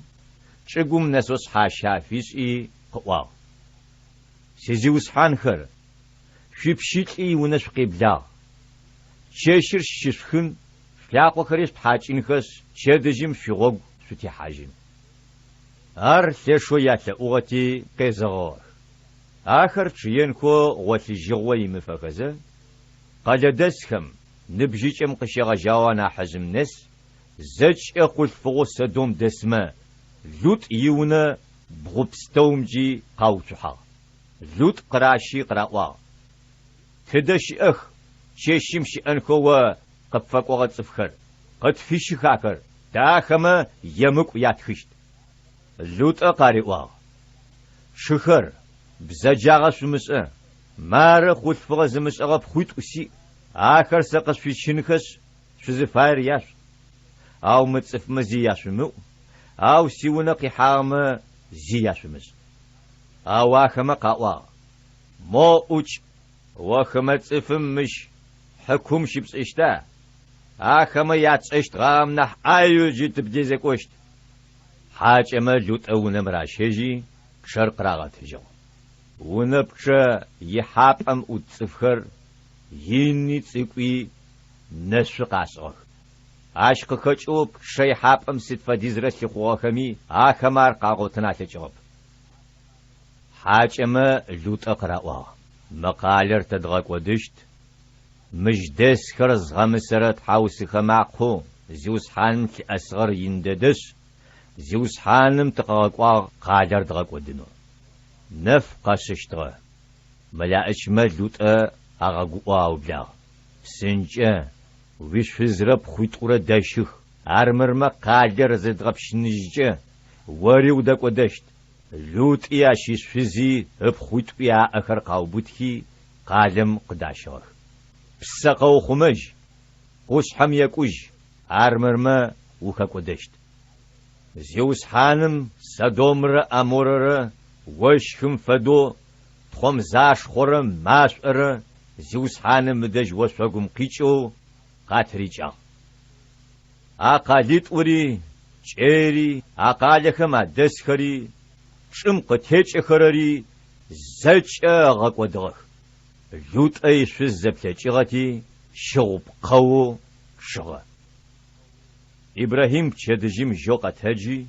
чӏыгум нэсэу шъхьащэ афишӏи къыӏуагъ, Сизиусхьанхэр, шъуипщылӏи иунэ шъукъеблагъ. Чэщыр щышъухын, шъулъакъохэри шъутхьакӏынхэшъ, пчэдыжьым шъуигъогу шъутехьажьын. Ар лъэшэу ялъэӏугъэти, къезэгъыгъэх. Ахэр чъыенхэу гъолъыжьыгъо имыфэхэзэ, къэлэдэсхэм, ныбжьыкӏэм къыщегъэжьагъэу анахьыжъым нэс, зэкӏэ хъулъфыгъэу Содом дэсмэ Лутӏ иунэ бгъу пстэумкӏи къауцухьагъ. Лутӏ къыращи къыраӏуагъ, Тыдэ щыӏэх чэщым щыӏэнхэу о къыпфэкӏогъэ цӏыфхэр? Къытфищых ахэр, тэ ахэмэ емыкӏу ятхыщт. Лутӏэ къариӏуагъ, Тшыхэр, бзэджагъэ шъумышӏэ, мары хъулъфыгъэ зымышӏэгъэ пхъуитӏу сиӏ, ахэр сэ къышъуфисщынхэшъ, шъузыфаер яшъушӏ. Ау мы цӏыфмэ зи яшъумыӏу, ау сиунэ къихьагъэмэ зи яшъумышӏ. Ау ахэмэ къаӏуагъ, Мо ӏукӏ, о хымэ цӏыфым мыщ хьыкум щыпшӏыщта? Ахэмэ ятшӏэщтгъагъэм нахь ӏаеу джы тыбдезекӏощт. Хьакӏэмэ Лутӏэ унэм ращэжьи, пчъэр къырагъэтыжьыгъ. Унэ пчъэ ихьапӏэм ӏут цӏыфхэр, ини цӏыкӏуи, нэшъу къашӏыгъэх. Ащ къыхэкӏэу пчъэ ихьапӏэм сыд фэдизрэ лъыхъугъэхэми, ахэмэ ар къагъотын алъэкӏыгъэп. Хьакӏэмэ Лутӏэ къыраӏуагъ, Мы къалэр тэ дгъэкӏодыщт, мыщ дэсхэр згъэмысэрэ тхьаусыхэ макъэу Зиусхьаным лъыӏэсыгъэр ин дэдэшъ, Зиусхьаным тыкъыгъэкӏуагъ къалэр дгъэкӏодынэу. Нэф къэшъыщтыгъэ. Мэлаӏычмэ Лутӏэ агъэгуӏэу аублагъ, Псынкӏэ, уишъузрэ пхъуитӏурэ дэщых, армырмэ къалэр зыдгъэпщыныжькӏэ, ори удэкӏодэщт. Лутӏи ащ ишъузи ыпхъуитӏуи аӏэхэр къаубытхи, къалэм къыдащыгъэх. Ппсэ къэухъумэжь, къушъхьэм екӏужь, армырмэ ухэкӏодэщт. Зиусхьаным Содомрэ ӏаморэрэ ощхым фэдэу тхъомзашхъорэ машӏорэ Зиусхьаным ыдэжь ошъогум къикӏэу къатырикӏагъ. А къэлитӏури, кӏэйри, а къалэхэм адэсхэри, чӏым къытекӏэхэрэри зэкӏэ ыгъэкӏодыгъэх. Лутӏэ ишъуз зэплъэкӏыгъэти, щыгъу пкъэоу чъыгъэ. Ибрахьим пчэдыжьым жьэу къэтэджи,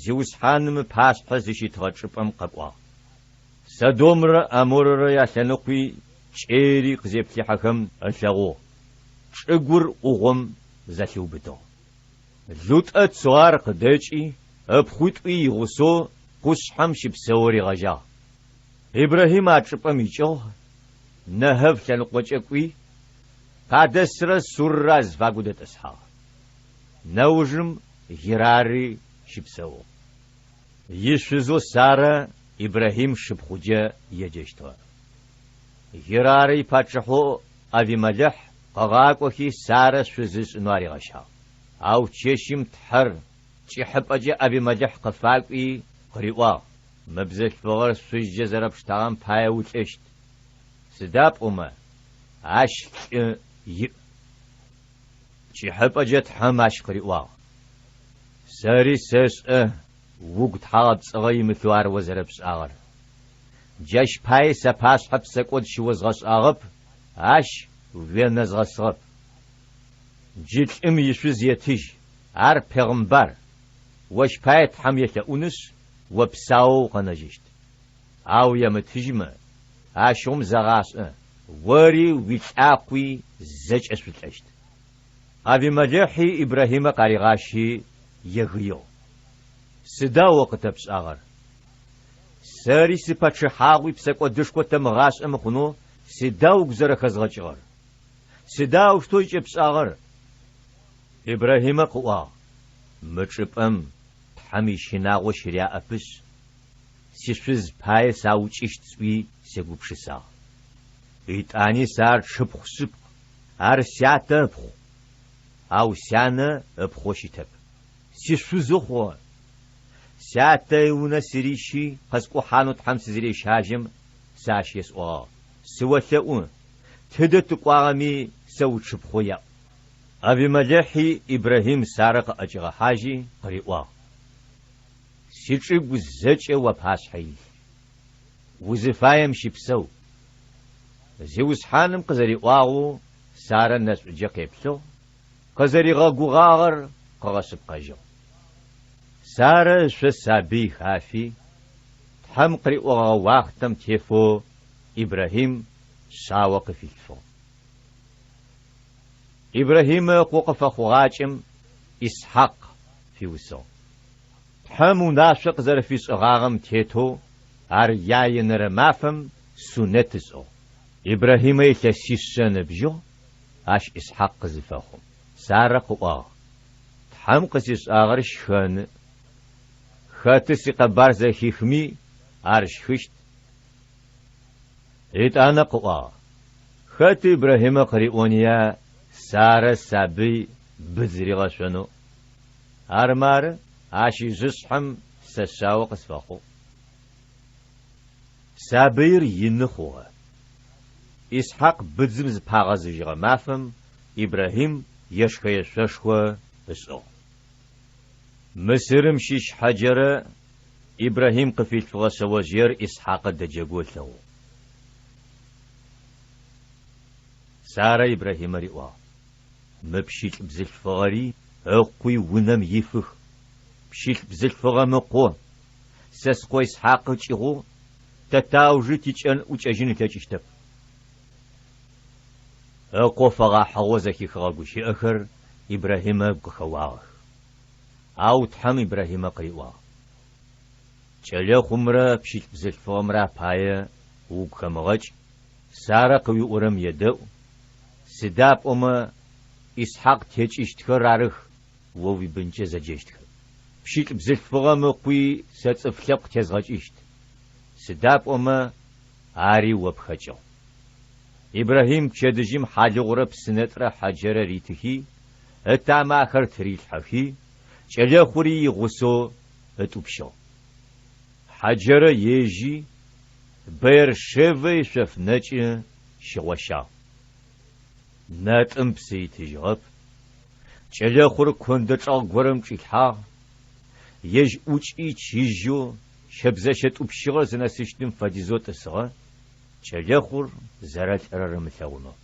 Зиусхьаным ыпашъхьэ зыщитыгъэ чӏыпӏэм къэкӏуагъ. Содомрэ ӏаморэрэ ялъэныкъуи кӏэйри къызеплъыхьэхэм ылъэгъугъ, чӏыгур ӏугъом зэлъиубытыгъ. Лутӏэ Цоар къыдэкӏи, ыпхъуитӏуи игъусэу къушъхьэм щыпсэоу ригъэжьагъ. Ибрахьим а чӏыпӏэм икӏыгъ, Нэгэв лъэныкъокӏэ кӏуи, Къадэсрэ Суррэ азыфагу дэтӏысхьагъ. Нэужым Герары щыпсэугъ. Ишъузэу Сарэ Ибрахьим шыпхъуджэ еджэщтыгъэ. Герары ипачъыхьэу Авимэлэхь къыгъакӏохи Сарэ шъузы ышӏынэу аригъэщагъ. Ау чэщым Тхьэр пкӏыхьыпӏэкӏэ Авимэлэхь къыфакӏуи къыриӏуагъ, Мы бзылъфыгъэр шъузкӏэ зэрэпштагъэм пае улӏэщт, сыда пӏомэ ащ лӏы иӏ. Пкӏыхьыпӏэкӏэ Тхьэм ащ къыриӏуагъ, Сэри сэшӏэ угу тхьагъэпцӏыгъэ имылъэу ар о зэрэпшӏагъэр. Джащ пае сапашъхьэ псэкӏод щыозгъэшӏагъэп, ащ уенэзгъэсыгъэп. Джы лӏым ишъуз етыжь, ар пегъымбар, ощ пае Тхьэм елъэӏунышъ, о псаоу укъэнэжьыщт. Ау емытыжьмэ, ащыгъум зэгъашӏэ, ори уилӏакъуи зэкӏэ шъулӏэщт. Авимэлэхьи Ибрахьимэ къаригъащи егыигъ, Сыда о къытэпшӏагъэр? Сэри сипачъыхьагъуи псэкӏодышхо тэмыгъашӏэ мыхъунэу сыда угу зэрэхэзгъэкӏыгъэр? Сыда аущтэу ыкӏэпшӏагъэр? Ибрахьимэ къыӏуагъ, Мы чӏыпӏэм Тхьэм ищынагъо щыряӏэпышъ, сишъуз пае саукӏыщт сӏуи сегупшысагъ. Итӏани сэ ар тшыпхъу шъыпкъ, ар сятэ ыпхъу, ау сянэ ыпхъоу щытэп. Сишъузэу хъугъэ. Сятэ иунэ сырищи къэскӏухьанэу Тхьэм сызырещажьэм, сэ ащ есӏогъагъ, Сыолъэӏу, тыдэ тыкӏуагъэми сэ утшыпхъоу яӏу. Авимэлэхьи Ибрахьим Сарэ къыӏэкӏигъэхьажьи къыриӏуагъ, Сичӏыгу зэкӏэ уапашъхьэ илъ. Узыфаем щыпсэу. Зиусхьаным къызэриӏуагъэу Сарэ нэшӏуджэ къеплъыгъ, къызэригъэгугъагъэр къыгъэшъыпкъэжьыгъ. Сарэ ышъо сабый хафи, Тхьэм къыриӏогъэгъэ уахътэм тефэу Ибрахьим шъао къыфилъфыгъ. Ибрахьимэ ыкъо къыфэхъугъакӏэм Исхьакъ фиусыгъ. Тхьэм унашъо къызэрэфишӏыгъагъэм тетэу ар яенэрэ мафэм сунэт ышӏыгъ. Ибрахьимэ илъэсишъэ ыныбжьыгъ ащ Исхьакъ къызыфэхъум. Сарэ къыӏуагъ, Тхьэм къысишӏагъэр щхэны. Хэты сикъэбар зэхихми, ар щхыщт. Етӏанэ къыӏуагъ, Хэт Ибрахьимэ къыриӏония Сарэ сабый быдз ригъэшъонэу? Ар мары, ащ ижъышъхьэм сэ шъао къысфэхъугъ. Сабыир ины хъугъэ. Исхьакъ быдзым зыпагъэзыжьыгъэ мафэм Ибрахьим ешхэ-ешъошхо ышӏыгъ. Мысырым щыщ Хьэджэрэ Ибрахьим къыфилъфыгъэ шъэожъыер Исхьакъы дэджэгоу ылъэгъугъ. Сарэ Ибрахьимэ риӏуагъ. Мы пщылӏ бзылъфыгъэри ыкъуи унэм ифых. Пщылӏ бзылъфыгъэм ыкъо, сэ скъо Исхьакъы кӏыгъоу, тэ таужы тикӏэн ӏукӏэжьын ылъэкӏыщтэп. Ыкъо фэгъэхьыгъэу зэхихыгъэ гущыӏэхэр Ибрахьимэ ыгу къыхэуагъэх. Ау Тхьэм Ибрахьимэ къыриӏуагъ, Кӏэлэхъумрэ пщылӏ бзылъфыгъэмрэ апае угу хэмыгъэкӏ, Сарэ къыуиӏорэм едэӏу, сыда пӏомэ Исхьакъ текӏыщтхэр арых о уибынкӏэ зэджэщтхэр. Пщылӏ бзылъфыгъэм ыкъуи сэ цӏыф лъэпкъ тезгъэкӏыщт, сыда пӏомэ ари о пхэкӏыгъ. Ибрахьим пчэдыжьым хьалыгъурэ псынэтӏрэ Хьэджэрэ ритыхи, ытамэ ахэр тырилъхьэхи, кӏэлэхъури игъусэу ытӏупщыгъ. Хьэджэрэ ежьи, Бэер-Шевэ ишъоф нэкӏы щыгъощагъ. Нэтӏым псы итыжьыгъэп, кӏэлэхъур кондэ чӏэгъ горэм чӏилъхьагъ, ежь ӏукӏи чыжьэу щэбзэщэ тӏупщыгъэр зынэсыщтым фэдизэу тӏысыгъэ, кӏэлэхъур зэрэлӏэрэр ымылъэгъунэу.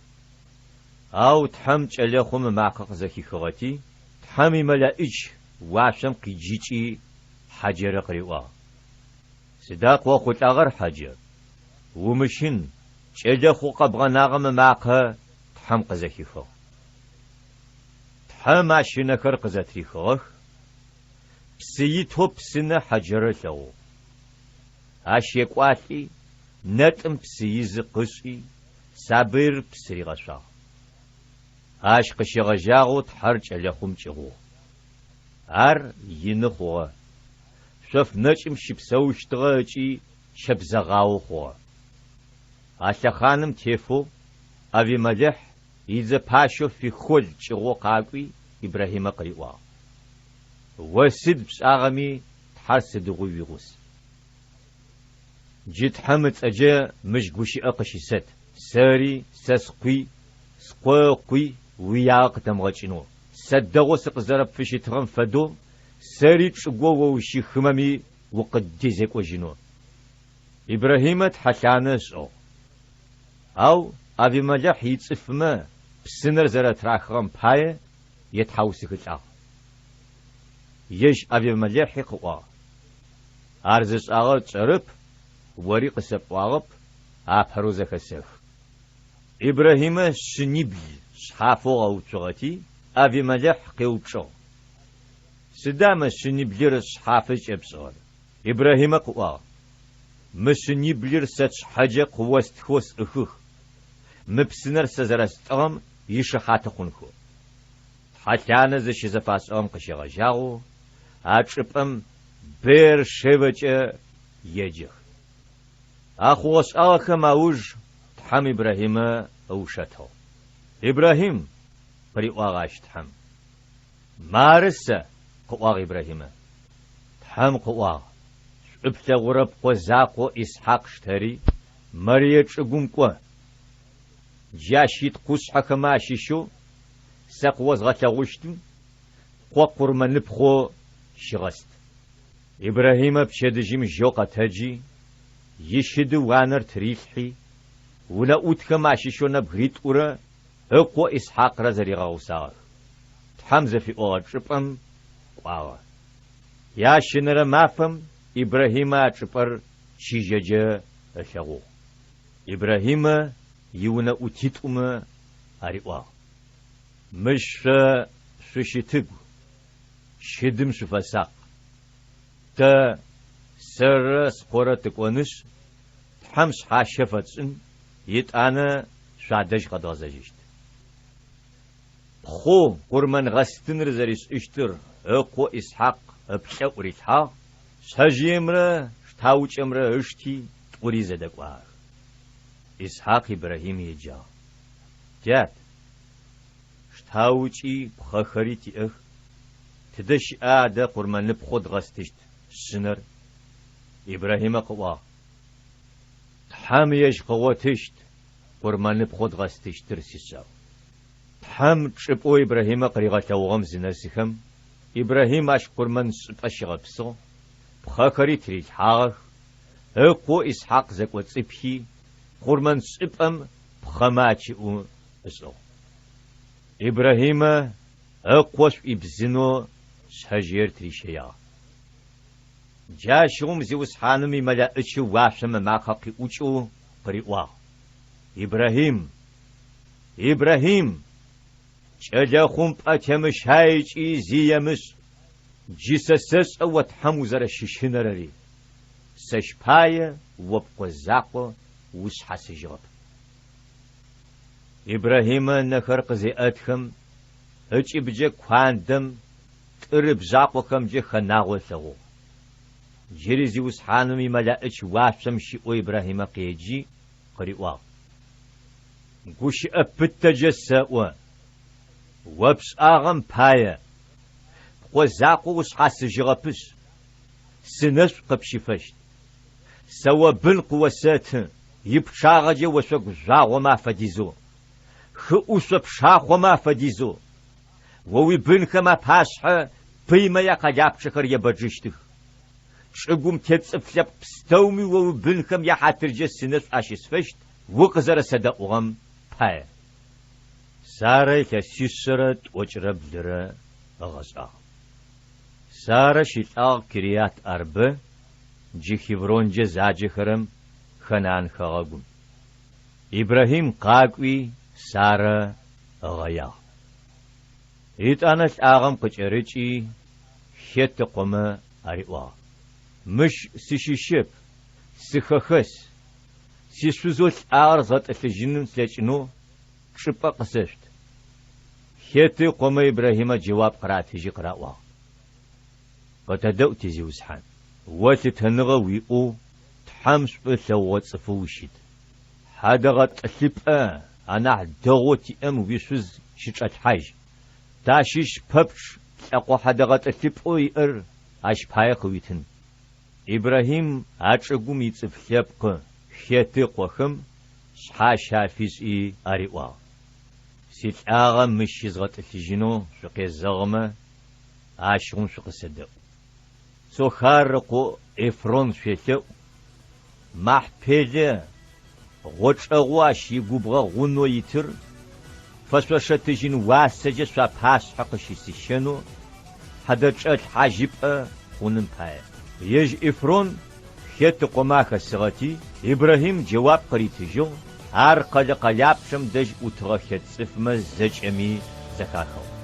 Ау Тхьэм кӏэлэхъум ымакъэ къызэхихыгъэти, Тхьэм имэлэӏич уашъом къиджыкӏи Хьэджэрэ къыриӏуагъ. Сыда къыохъулӏагъэр, Хьэджэр? Умыщын, кӏэлэхъу къэбгъэнагъэм ымакъэ Тхьэм къызэхихыгъ. Тхьэм ащ ынэхэр къызэтрихыгъэх, псы итэу псынэ Хьэджэрэ ылъэгъугъ. Ащ екӏуалӏи, нэтӏым псы изы къышӏи, сабыир псы ригъэшъуагъ. Ащ къыщегъэжьагъэу Тхьэр кӏэлэхъум кӏыгъугъ. Ар ины хъугъэ, шъоф нэкӏым щыпсэущтыгъэ ыкӏи щэбзэгъао хъугъэ. А лъэхъаным тефэу Авимэлэхь идзэ пащэу Фихол кӏыгъоу къакӏуи Ибрахьимэ къыриӏуагъ, О сыд пшӏагъэми Тхьэр сыдигъуи уигъус. Джы Тхьэм ыцӏэджэ мыщ гущыӏэ къыщысэт, сэри, сэ скъуи, скъо ыкъуи уиягъэ къытэмыгъэкӏынэу, сэ дэгъоу сыкъызэрэпфыщытыгъэм фэдэу сэри чӏыгоу о ущыхымэми укъыддезекӏожьынэу. Ибрахьимэ тхьэлъанэ ышӏыгъ. Ау Авимэлэхь ицӏыфмэ псынэр зэрэтырахыгъэм пае етхьаусыхылӏагъ. Ежь Авимэлэхьи къыӏуагъ, Ар зышӏагъэр тшӏэрэп, ори къысэпӏуагъэп, апэрэу зэхэсэхы. Ибрахьимэ шъынибл шъхьафэу ыгъэуцугъэти, Авимэлэхь къеупчӏыгъ, Сыда мы шъыниблыр шъхьафы зыкӏэпшӏыгъэр? Ибрахьимэ къыӏуагъ, Мы шъыниблыр сэ сшъхьэджэ къыостхэу сӏыхых, мы псынэр сэ зэрэстӏыгъэм ишыхьаты хъунхэу. Тхьэлъанэ зыщызэфашӏыгъэм къыщегъэжьагъэу а чӏыпӏэм Беэр-Шевэкӏэ еджэх. А хъугъэ-шӏагъэхэм ауж Тхьэм Ибрахьимэ ыушэтыгъ. Ибрахьим, къыриӏуагъ ащ Тхьэм. Мары сэ, къыӏуагъ Ибрахьимэ. Тхьэм къыӏуагъ, Шӏу плъэгъурэ пкъо закъоу Исхьакъ штэри, Морие чӏыгум кӏо. Джащ ит къушъхьэхэмэ ащыщэу сэ къыозгъэлъэгъущтым пкъо къурмэныпхъэу щыгъэст. Ибрахьимэ пчэдыжьым жьэу къэтэджи, ищыды уанэр тырилъхьи, унэӏутхэм ащыщэу нэбгыритӏурэ ыкъо Исхьакърэ зэригъэгъусагъэх. Тхьэм зыфиӏогъэ чӏыпӏэм кӏуагъэ. Ящэнэрэ мафэм Ибрахьимэ а чӏыпӏэр чыжьэкӏэ ылъэгъугъ. Ибрахьимэ иунэӏутитӏумэ ариӏуагъ, Мыщ шъо шъущытыгу, щыдым шъуфэсакъ. Тэ, сэррэ скъорэ тыкӏонышъ, Тхьэм шъхьащэ фэтшӏын, етӏанэ шъуадэжь къэдгъэзэжьыщт. Пхъэу къурмэнгъэстыныр зэришӏыщтыр ыкъо Исхьакъ ыплӏэӏу рилъхьагъ, шъэжъыемрэ штаукӏэмрэ ышти, тӏури зэдэкӏуагъэх. Исхьакъ Ибрахьим еджагъ, Тят, штаукӏи пхъэхэри тиӏэх, тыдэ щыӏа адэ къурмэныпхъэу дгъэстыщт шъынэр? Ибрахьимэ къыӏуагъ, Тхьэм ежь къыгъотыщт къурмэныпхъэу дгъэстыщтыр, сишъау. Тхьэм чӏыпӏэу Ибрахьимэ къыригъэлъэгъугъэм зынэсыхэм, Ибрахьим ащ къурмэншӏыпӏэ щигъэпсыгъ, пхъэхэри тырилъхьагъэх, ыкъоу Исхьакъ зэкӏоцӏипхи, къурмэншӏыпӏэм пхъэмэ ачыӏу ышӏыгъ. Ибрахьимэ ыкъо шӏуибзынэу шъэжъыер тырищэягъ. Джащыгъум Зиусхьаным имэлэӏычы уашъом ымакъэ къиӏукӏэу къыриӏуагъ, Ибрахьим! Ибрахьим! Кӏэлэхъум пӏэ темыщай ыкӏи зи емышӏ! Джы сэ сэшӏэ о Тхьэм узэрэщыщынэрэри, сэщ пае о пкъо закъо ушъхьасыжьыгъэп. Ибрахьимэ ынэхэр къызеӏэтхэм, ыкӏыбджэ куандэм тӏыр ыбжъакъохэмкӏэ хэнагъэу ылъэгъугъ. Джыри Зиусхьаным имэлэӏыч уашъом щыӏэу Ибрахьимэ къеджи, къыриӏуагъ, Гущыӏэ пытэджэ сэӏо, о пшӏагъэм пае, пкъо закъо ушъхьасыжьыгъэпышъ, сынэшӏу къыпщыфэщт. Сэ о бын къыосэты, ипчъагъэкӏэ ошъогу жъуагъомэ афэдизэу, хыӏушъо пшахъомэ афэдизэу. О уибынхэм апашъхьэ пыймэ якъэлапчъэхэр ебэджыщтых. Чӏыгум тет цӏыф лъэпкъ пстэуми о уибынхэм яхьатыркӏэ сынэшӏу ащысфэщт укъызэрэсэдэӏугъэм пае. Сарэ илъэсишъэрэ тӏокӏырэ блырэ ыгъэшӏагъ. Сарэ щылӏагъ Кириат-Арбэ, джы Хевронкӏэ заджэхэрэм, Ханаан хэгъэгум. Ибрахьим къакӏуи Сарэ ыгъэягъ. Етӏанэ лӏагъэм къыкӏэрыкӏи, Хет ыкъомэ ариӏуагъ, Мыщ сыщыщэп, сыхэхэс, сишъузэу лӏагъэр згъэтӏылъыжьын слъэкӏынэу чӏыпӏэ къысэшъут. Хеты ыкъомэ Ибрахьимэ джэуап къыратыжьи къыраӏуагъ, Къытэдэӏу, тизиусхьан, о лъытэныгъэ уиӏэу Тхьэм шӏу ылъэгъугъэ цӏыфэу ущыт. Хьадэгъэтӏылъыпӏэ анахь дэгъоу тиӏэм уишъуз щычӏэлъхьажь. Тащыщ пэпчъ лӏэкъо хьадэгъэтӏылъыпӏэу иӏэр ащ пае къыуитын. Ибрахьим а чӏыгум ицӏыф лъэпкъы Хеты ыкъохэм шъхьащэ афишӏи ариӏуагъ, Силӏагъэ мыщ щызгъэтӏылъыжьынэу шъукъезэгъымэ, ащыгъум шъукъысэдэӏу. Цохар ыкъо Эфрон шъуелъэӏу, Махпелэ гъочӏэгъоу ащ игубгъэ гъунэу итыр фэшъошэ тыжьын уасэкӏэ шъуапашъхьэ къыщысищэнэу хьэдэчӏэлъхьажьыпӏэ хъуным пае. Ежь Эфрон Хет ыкъомэ ахэсыгъэти, Ибрахьим джэуап къыритыжьыгъ, ар къэлэ къэлапчъэм дэжь ӏутыгъэ хет цӏыфмэ зэкӏэми зэхахыгъ.